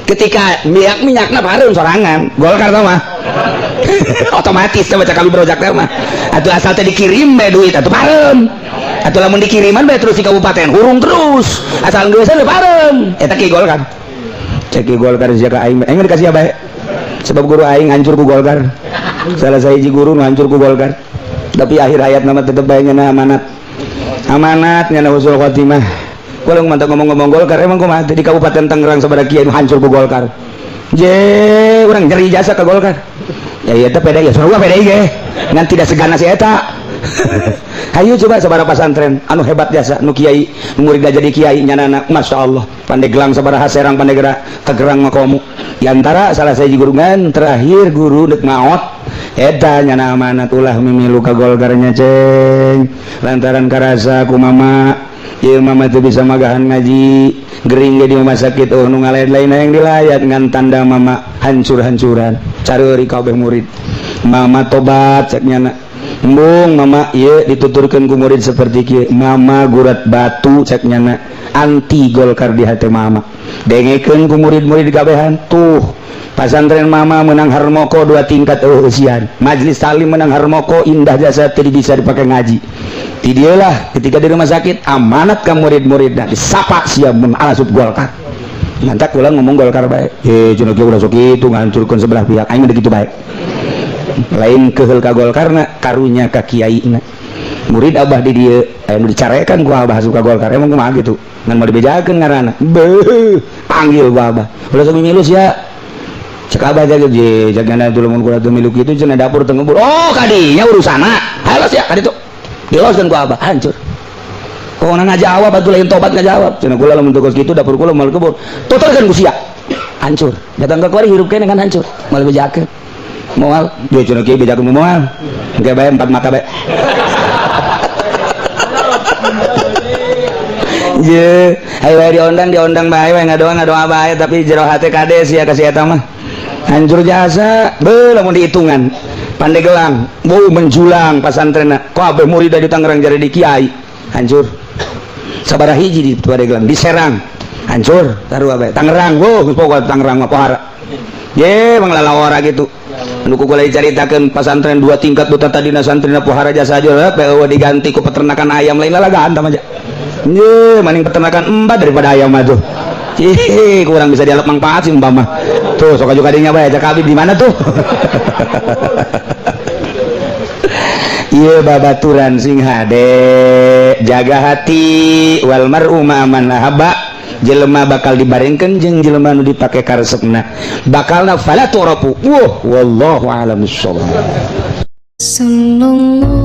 Ketika minyakna pareum sorangan, Golkar tah mah. Otomatis teh baca kami berojak teh mah. Atuh asal teh dikirim bae duit atuh pareum. Atuh lamun dikiriman bae terus di kabupaten hurung terus. Asal geus teh pareum. Eta ki Golkar. Cek ki Golkar sia ka aing, aing dikasih bae. Sebab guru aing hancur ku Golkar. Salah sahiji guru nu hancur ku Golkar. Tapi akhir hayat nama tetep bae nya amanat. Amanat nyana usul khotimah. Kalau mantap ngomong-ngomong Golkar emang kumaha di Kabupaten Tangerang sabaraha kiai nu hancur ku Golkar. Je, urang nyeri jasa ke Golkar. Ya ieu teh PDI, ya sarua PDI ge. Ngan tidak seganas si eta. Hayu coba sabaraha pasantren anu hebat jasa nu kiai, murid jadi kiai nyanana Masya Allah. Pandeglang sabaraha Serang Pandegera Tegerang makomu. Di antara salah sahiji guru ngan terakhir guru deuk maot eta nyana amanat ulah mimilu ka Golkarnya ceng lantaran karasa ku mama ieu mama teu bisa magahan ngaji gering ge di rumah sakit oh nu ngalain-lain yang dilayat ngan tanda mama hancur-hancuran careuri kabeh murid mama tobat cek nyana embung mama ieu dituturkeun ku murid seperti kieu mama gurat batu cek nyana anti Golkar di hati mama dengekeun ku murid-murid kabehan tuh pasantren mama menang harmoko 2 tingkat usian majelis talim menang harmoko indah jasa tidak bisa dipakai ngaji tidialah ketika di rumah sakit amanat ke murid-murid nah disapa siap mun alasup Golkar nanti ulang ngomong Golkar baik cenah kieu ulah sok kitu ngahancurkeun sebelah pihak aing mah kitu baik lain keheul ka Golkarna karunya ka kiaina murid abah di dieu aya nu dicarekan ku abah asup ka Golkar emang kumaha kitu ngan mau dibejakeun ngaranna beuh panggil ku abah ulah sok milu sia cek abah jaga je jagana dulu mun kula teu milu kitu cenah dapur teu ngebur oh kadinya urusana halos ya kaditu diloskeun ku abah hancur kona ngajawab atuh lain tobat ngajawab cenah kula lamun teu kitu dapur kula moal kebur tuturkeun ku sia hancur datang ke kuari hirup keneh kan hancur moal bejakeun moal je cenah kieu bejakeun moal engke bae empat mata bae je ayo bae diondang bae we ngadoa bae tapi jero hate kade sia ka si eta mah hancur jasa beuh lamun dihitungan Pandeglang beuh menjulang pasantrenna kabeh murid di Tangerang jadi di kiai hancur sabaraha hiji di Pandeglang di Serang hancur taruh bae Tangerang beuh geus pokoke Tangerang mah pohara ye manglalawara gitu nu ku kula dicaritakeun pasantren 2 tingkat buta tadina santrina pohara jasa aja PW diganti ku peternakan ayam lain lalagaan tah mah ye maning peternakan empat daripada ayam mah tuh. Ih, kurang bisa dialog manfaat sih umpama. Tuh, sok juga adanya bae cak Habib di mana tuh? Ieu babaturan sing hade, jaga hati wal mar'u ma man ahabba. Jelema bakal dibarengkeun jeung jelema nu dipake karesepna. Bakalna fala turafu. Wah, wallahu a'lam bissawab. Sallallahu